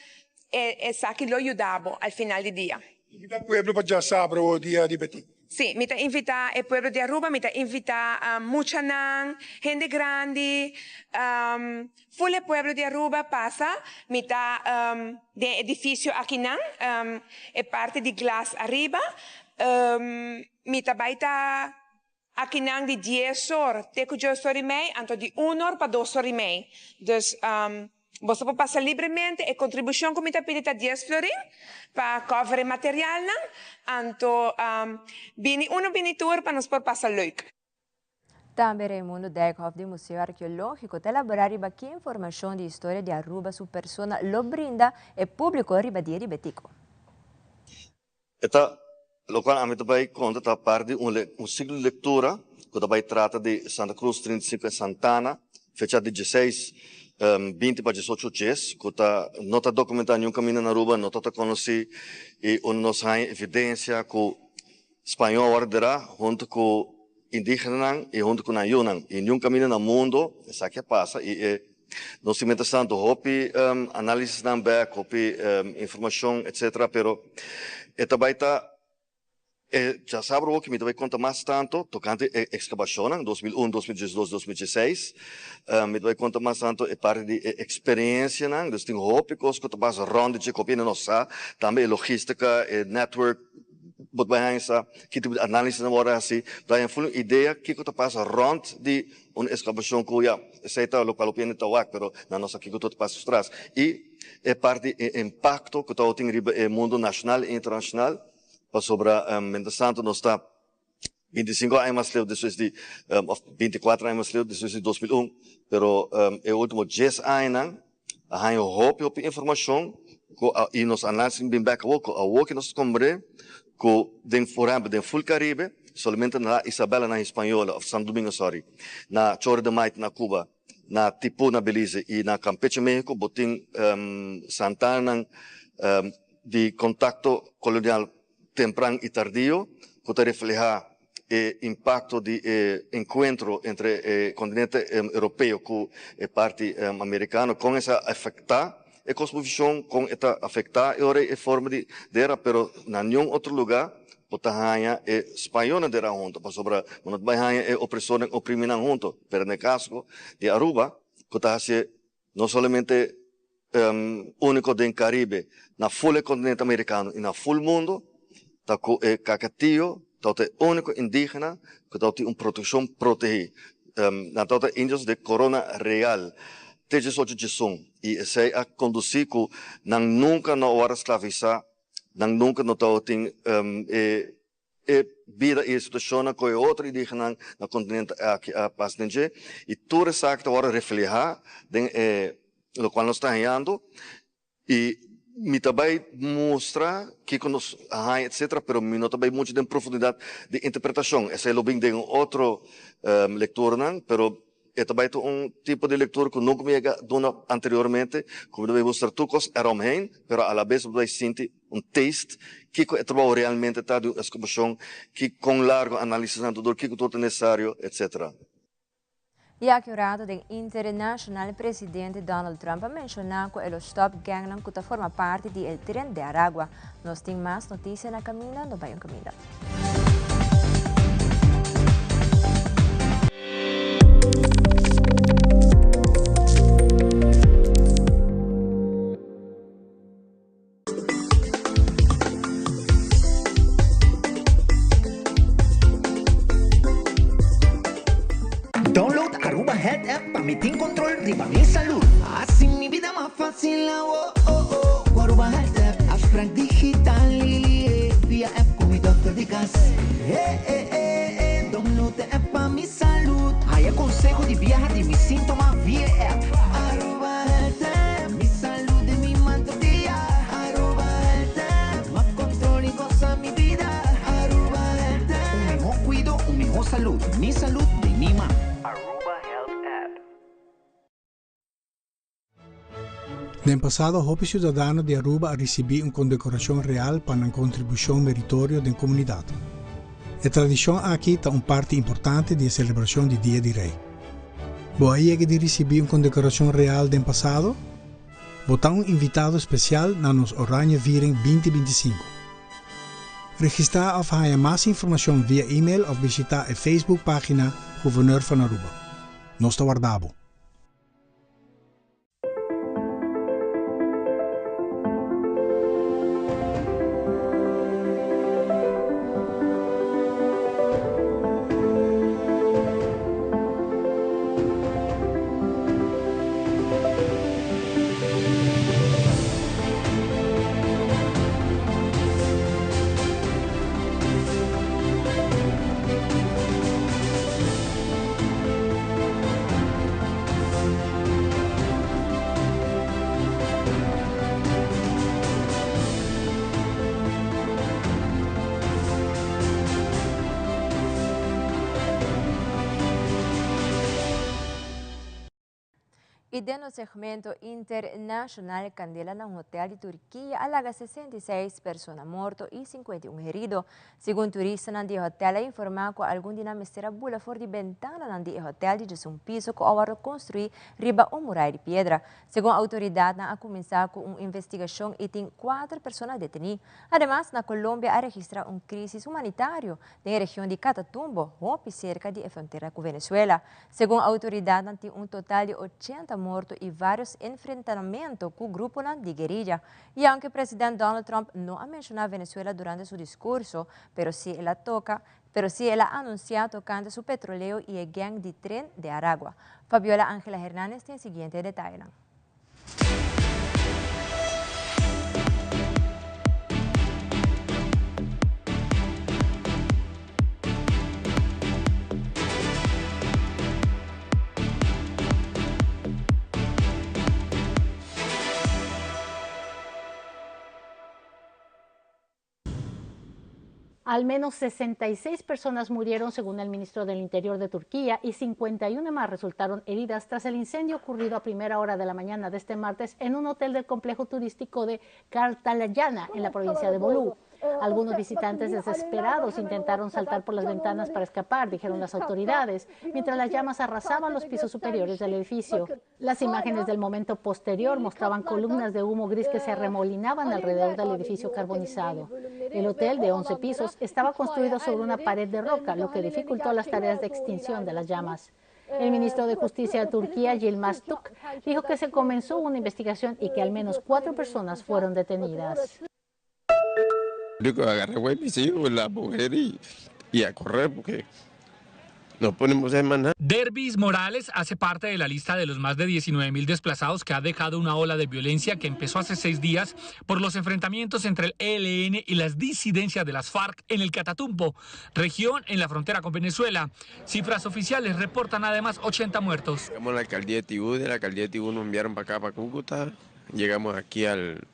esaki lo yuda bo al final di dia. Invita pueblo pa djasabra o dia di Beti. Sí, mi ta invita e pueblo di Aruba, mi ta invita muchanan, hende grandi, ful e pueblo di Aruba pasa, mi ta den e edificio akinan, e parti di glas ariba, mi ta bay ta akinan di dies or te cu dies or y mei, anto di un or pa dos or y mei. Dus boso por pasa libremente, e contribucion cu mi ta pidi ta dies florin pa cover e materialnan, anto bini uno bini tur pa nos por pasa leuk. Tambe Raimundo Dijkhoff di Museo Arkeologico ta elabora riba ki informacion di historia di Aruba su persona lo brinda e publico riba Dia di Betico. E ta lokual ami ta bai konta ta parti di un un siklo di lektura ku ta bai trata di Santa Cruz 35 en Santana fecha di dieseis binti pa diesocho djes ku ta no ta dokumentá niun kaminda na Aruba no ta ta konosí i unda nos haña evidensia ku. Spañó a wòrdu derá huntu ku indígenanan i huntu ku nan yunan. I niun kaminda na mundu esaki a pasa i e nos tin mientrastantu hopi análisisnan bèk, hopi informashon etsetera pero e ta bai ta e djasabra awo ki mi ta bai konta mas tantu tokante e ekskabashonnan 2001, 2012, 2016. Mi ta bai konta mas tantu e parti di e eksperensianan, dus tin hopi kos ku ta pasa rònt di dje ku hopi hende no sa, tambe e logístika, e network. Bo ta bai haña sa ki tipo di análisis nan wòrdu hasi, bo ta haña ful un idea kiko ta pasa rònt di un eskavashon ku ya, esei ta lokual hopi hende ta wak, pero nan no sa kiko tur ta pasa tras. I e parti e impakto ku tabatin riba e mundu nashonal i internashonal, pasobra mientrastantu nos ta 25 aña mas leu despues di, òf 24 aña mas leu despues di 2001, pero e último dies añanan a haña hopi hopi informashon ku a i nos análisis bin bèk awor ku awor ke nos ta komprendé ku den por ehèmpel den ful Karibe solamente na Isabela na Hispaniola òf Santo Domingo sòri na Chorro de Maite na Cuba na Tipú na Belize i na Campeche Mexico bo tin santananan di kontakto kolonial tempran i tardio ku ta reflehá e impakto di e enkuentro entre e kontinente europeo ku e parti amerikano, kon esei a afektá e kosmovishon, kon e ta afektá e ora ei e forma di dera, pero na niun otro lugá bo ta haña e spañolnan dera huntu, pasobra bo no ta bai haña e opresornan opriminan huntu, pero na e kaso di Aruba ku ta hasié no solamente úniko den Karibe, na ful e kontinente amerikano i na ful mundu, ta ku e Kakatío tabata e úniko indígena ku tabatin un protekshon protegí. Nan tabata indios de korona real te diesocho diesun i esei a kondusí ku nan nunka no a wòrdu sklavisá, nan nunka no tabatin e E bida i e situashonnan ku e otro indígenanan na kontinente aki a pasa den dje, i tur esaki ta wòrdu reflehá den e lokual nos ta hañando. I mi ta bai mustra kiko nos a haña etsetera, pero mi no ta bai muchu den profundidat di interpretashon. Esei lo bin den un otro lekturanan, pero E ta bai ta un tipo di lectura cu nunca mi yega duna anteriormente, cu mi ta bai mustra tur cos eromheen, pero alabes bo ta bai sinti un taste kico e trabao realmente ta di un excavacion, ki con largo analisisnan ta dura, kico tur ta necesario, etc. I aki un rato den International presidente Donald Trump a menciona cu e lo stop gangnan cu ta forma parti di el Tren de Aragua. Nos tin mas noticia na caminda, no bay un caminda. Download Aruba Health App pa mi tin control riba mi salud. Haci mi bida mas facil awo oh oh cu Aruba Health App. Afspraak digital via app cu mi dokter di cas. Eh eh eh eh download e app pa mi salud. Haya conseho di biaha di mi sintoma via e app. Aruba Health App, mi salud den mi man tur dia. Aruba Health App, mas control y goza mi bida. Aruba Health App. Un miho cuido, un miho salud. Mi salud den mi man. Aruba Health App. Den pasado hopi ciudadano di Aruba a ricibi un condecoracion real pa nan contribucion meritorio den comunidad. E tradicion aki ta un parti importante di e celebracion di Dia di Rey. Bo a yega di ricibi un condecoracion real den pasado? Bo ta un invitado special na nos Oranje Viering 2025. Registra of haña mas informacion via email of bishita e Facebook pagina Gouverneur van Aruba. Nos ta warda bo. Y den nos segmento internacional, candela na un hotel di Turkia a laga 66 persona morto y 51 herido. Segun turistanan di e hotel a informa cu algun di nan mester a bula for di bentananan di e hotel di djesun piso cu a wordo construi riba un murai di piedra. Segun autoridadnan a cuminsa cu un investigacion y tin cuater persona deteni. Ademas, na Colombia a registra un crisis humanitario den e region di Catatumbo, hopi cerca di e frontera cu Venezuela. Segun autoridadnan tin un total di ochenta morto y varios enfrentamento cu gruponan di guerilla. Y aunke president Donald Trump no a menciona Venezuela durante su discurso, pero si el a toca, pero si el a anuncia tocante su petroleo y e gang di Tren de Aragua. Fabiola Angela Hernandez tin e siguiente detayenan. Al menos 66 personas murieron, según el ministro del Interior de Turquía, y 51 más resultaron heridas tras el incendio ocurrido a primera hora de la mañana de este martes en un hotel del complejo turístico de Kartalajana, en la provincia de Bolu. Algunos visitantes desesperados intentaron saltar por las ventanas para escapar, dijeron las autoridades, mientras las llamas arrasaban los pisos superiores del edificio. Las imágenes del momento posterior mostraban columnas de humo gris que se arremolinaban alrededor del edificio carbonizado. El hotel de 11 pisos estaba construido sobre una pared de roca, lo que dificultó las tareas de extinción de las llamas. El ministro de Justicia de Turquía, Yilmaz Tunç, dijo que se comenzó una investigación y que al menos 4 personas fueron detenidas. Lo que agarré fue mis hijos, la mujer y a correr porque no ponemos hacer más nada. Dervis Morales hace parte de la lista de los más de 19.000 desplazados que ha dejado una ola de violencia que empezó hace 6 días por los enfrentamientos entre el ELN y las disidencias de las FARC en el Catatumbo, región en la frontera con Venezuela. Cifras oficiales reportan además 80 muertos. Llegamos a la alcaldía de Tibú, de la alcaldía de Tibú nos enviaron para acá, para Cúcuta. Llegamos aquí al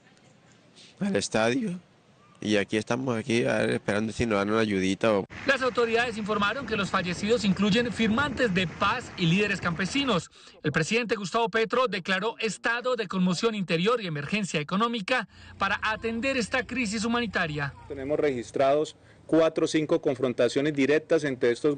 estadio. Y aquí estamos aquí, a ver, esperando si nos dan una ayudita. O... Las autoridades informaron que los fallecidos incluyen firmantes de paz y líderes campesinos. El presidente Gustavo Petro declaró estado de conmoción interior y emergencia económica para atender esta crisis humanitaria. Tenemos registrados 4 o 5 confrontaciones directas entre estos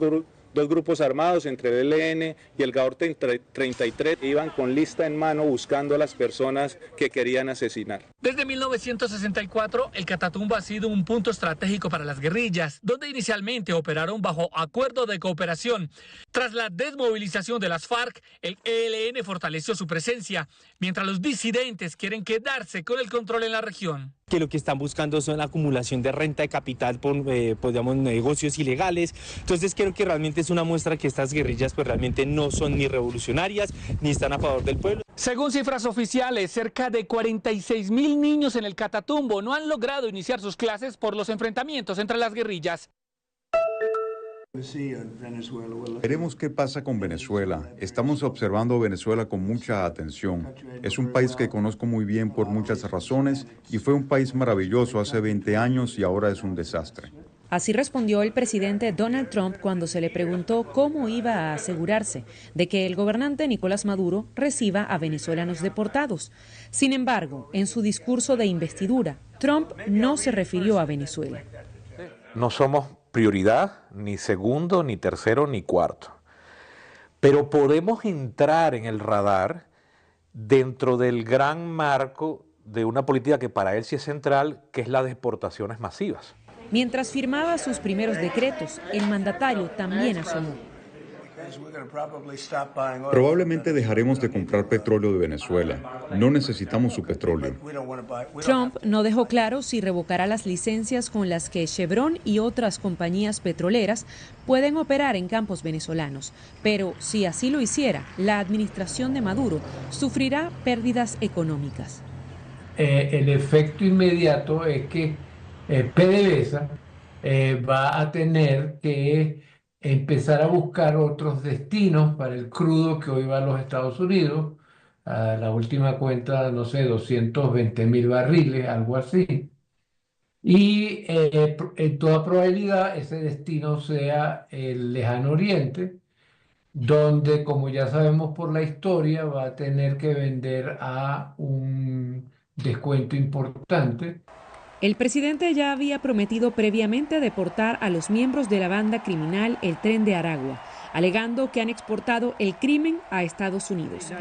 dos grupos armados, entre el ELN y el Gaor 33, iban con lista en mano buscando a las personas que querían asesinar. Desde 1964, el Catatumbo ha sido un punto estratégico para las guerrillas, donde inicialmente operaron bajo acuerdo de cooperación. Tras la desmovilización de las FARC, el ELN fortaleció su presencia, mientras los disidentes quieren quedarse con el control en la región. Que lo que están buscando son la acumulación de renta de capital por negocios ilegales. Entonces creo que realmente es una muestra que estas guerrillas realmente no son ni revolucionarias ni están a favor del pueblo. Según cifras oficiales, cerca de 46.000 niños en el Catatumbo no han logrado iniciar sus clases por los enfrentamientos entre las guerrillas. Veremos qué pasa con Venezuela. Estamos observando a Venezuela con mucha atención. Es un país que conozco muy bien por muchas razones y fue un país maravilloso hace 20 años y ahora es un desastre. Así respondió el presidente Donald Trump cuando se le preguntó cómo iba a asegurarse de que el gobernante Nicolás Maduro reciba a venezolanos deportados. Sin embargo, en su discurso de investidura, Trump no se refirió a Venezuela. No somos prioridad, ni segundo, ni tercero, ni cuarto. Pero podemos entrar en el radar dentro del gran marco de una política que para él sí es central, que es las deportaciones masivas. Mientras firmaba sus primeros decretos, el mandatario también asomó. Probablemente dejaremos de comprar petróleo de Venezuela. No necesitamos su petróleo. Trump no dejó claro si revocará las licencias con las que Chevron y otras compañías petroleras pueden operar en campos venezolanos. Pero si así lo hiciera, la administración de Maduro sufrirá pérdidas económicas. El efecto inmediato es que PDVSA va a tener que empezar a buscar otros destinos para el crudo que hoy va a los Estados Unidos. A la última cuenta, no sé, 220.000 barriles, algo así. Y en toda probabilidad ese destino sea el lejano oriente, donde, como ya sabemos por la historia, va a tener que vender a un descuento importante. El presidente ya había prometido previamente deportar a los miembros de la banda criminal El Tren de Aragua, alegando que han exportado el crimen a Estados Unidos.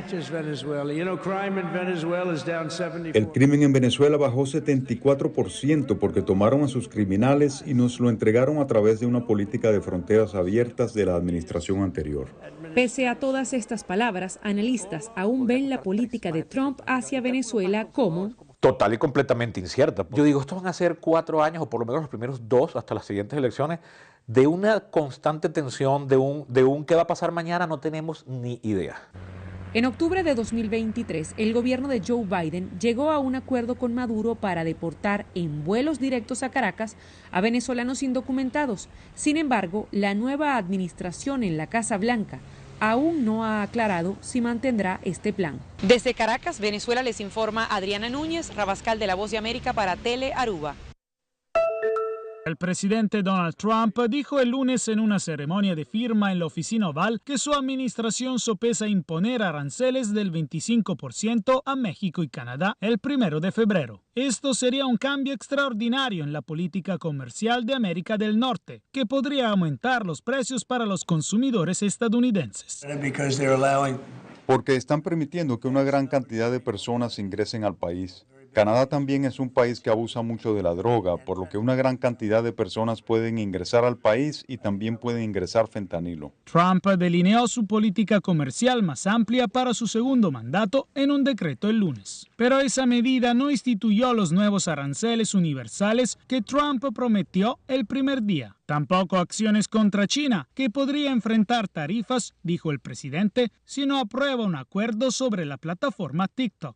El crimen en Venezuela bajó 74% porque tomaron a sus criminales y nos lo entregaron a través de una política de fronteras abiertas de la administración anterior. Pese a todas estas palabras, analistas aún ven la política de Trump hacia Venezuela como total y completamente incierta. Yo digo, estos van a ser 4 años, o por lo menos los primeros 2 hasta las siguientes elecciones, de una constante tensión, de un qué va a pasar mañana, no tenemos ni idea. En octubre de 2023, el gobierno de Joe Biden llegó a un acuerdo con Maduro para deportar en vuelos directos a Caracas a venezolanos indocumentados. Sin embargo, la nueva administración en la Casa Blanca aún no ha aclarado si mantendrá este plan. Desde Caracas, Venezuela, les informa Adriana Núñez, Rabascal de La Voz de América para Tele Aruba. El presidente Donald Trump dijo el lunes en una ceremonia de firma en la oficina Oval que su administración sopesa imponer aranceles del 25% a México y Canadá el 1 de febrero. Esto sería un cambio extraordinario en la política comercial de América del Norte, que podría aumentar los precios para los consumidores estadounidenses. Porque están permitiendo que una gran cantidad de personas ingresen al país. Canadá también es un país que abusa mucho de la droga, por lo que una gran cantidad de personas pueden ingresar al país y también pueden ingresar fentanilo. Trump delineó su política comercial más amplia para su segundo mandato en un decreto el lunes. Pero esa medida no instituyó los nuevos aranceles universales que Trump prometió el primer día. Tampoco acciones contra China, que podría enfrentar tarifas, dijo el presidente, si no aprueba un acuerdo sobre la plataforma TikTok.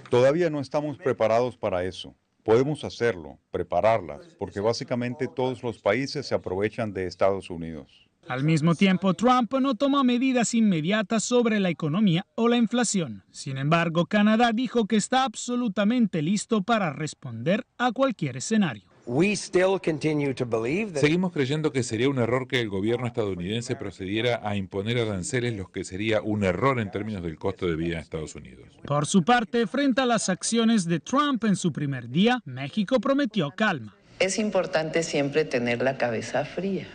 Todavía no estamos preparados para eso. Podemos hacerlo, prepararlas, porque básicamente todos los países se aprovechan de Estados Unidos. Al mismo tiempo, Trump no tomó medidas inmediatas sobre la economía o la inflación. Sin embargo, Canadá dijo que está absolutamente listo para responder a cualquier escenario. Seguimos creyendo que sería un error que el gobierno estadounidense procediera a imponer aranceles, lo que sería un error en términos del costo de vida en Estados Unidos. Por su parte, frente a las acciones de Trump en su primer día, México prometió calma. Es importante siempre tener la cabeza fría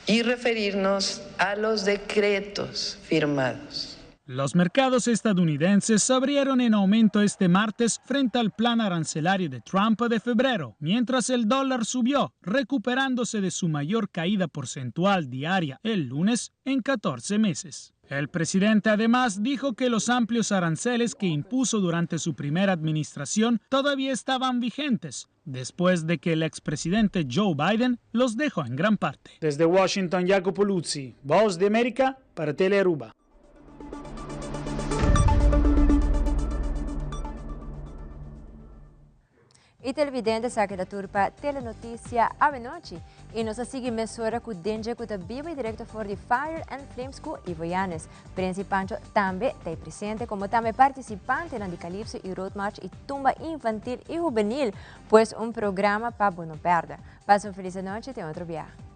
y referirnos a los decretos firmados. Los mercados estadounidenses abrieron en aumento este martes frente al plan arancelario de Trump de febrero, mientras el dólar subió, recuperándose de su mayor caída porcentual diaria el lunes en 14 meses. El presidente además dijo que los amplios aranceles que impuso durante su primera administración todavía estaban vigentes, después de que el expresidente Joe Biden los dejó en gran parte. Desde Washington, Jacopo Luzzi, Voz de América para Telearuba. Y televidente sa keda tur pa Telenoticia awenochi y nos a sigui mesora cu Denje cu ta bibo y directo for di Fire and Flames cu Ivo Yanes. Prince y Pancho tambe ta presente como tambe participantenan di Calypso y Road March y Tumba Infantil y Juvenil, pues un programa pa bo no perde. Pasa un feliz anochi te otro biaha.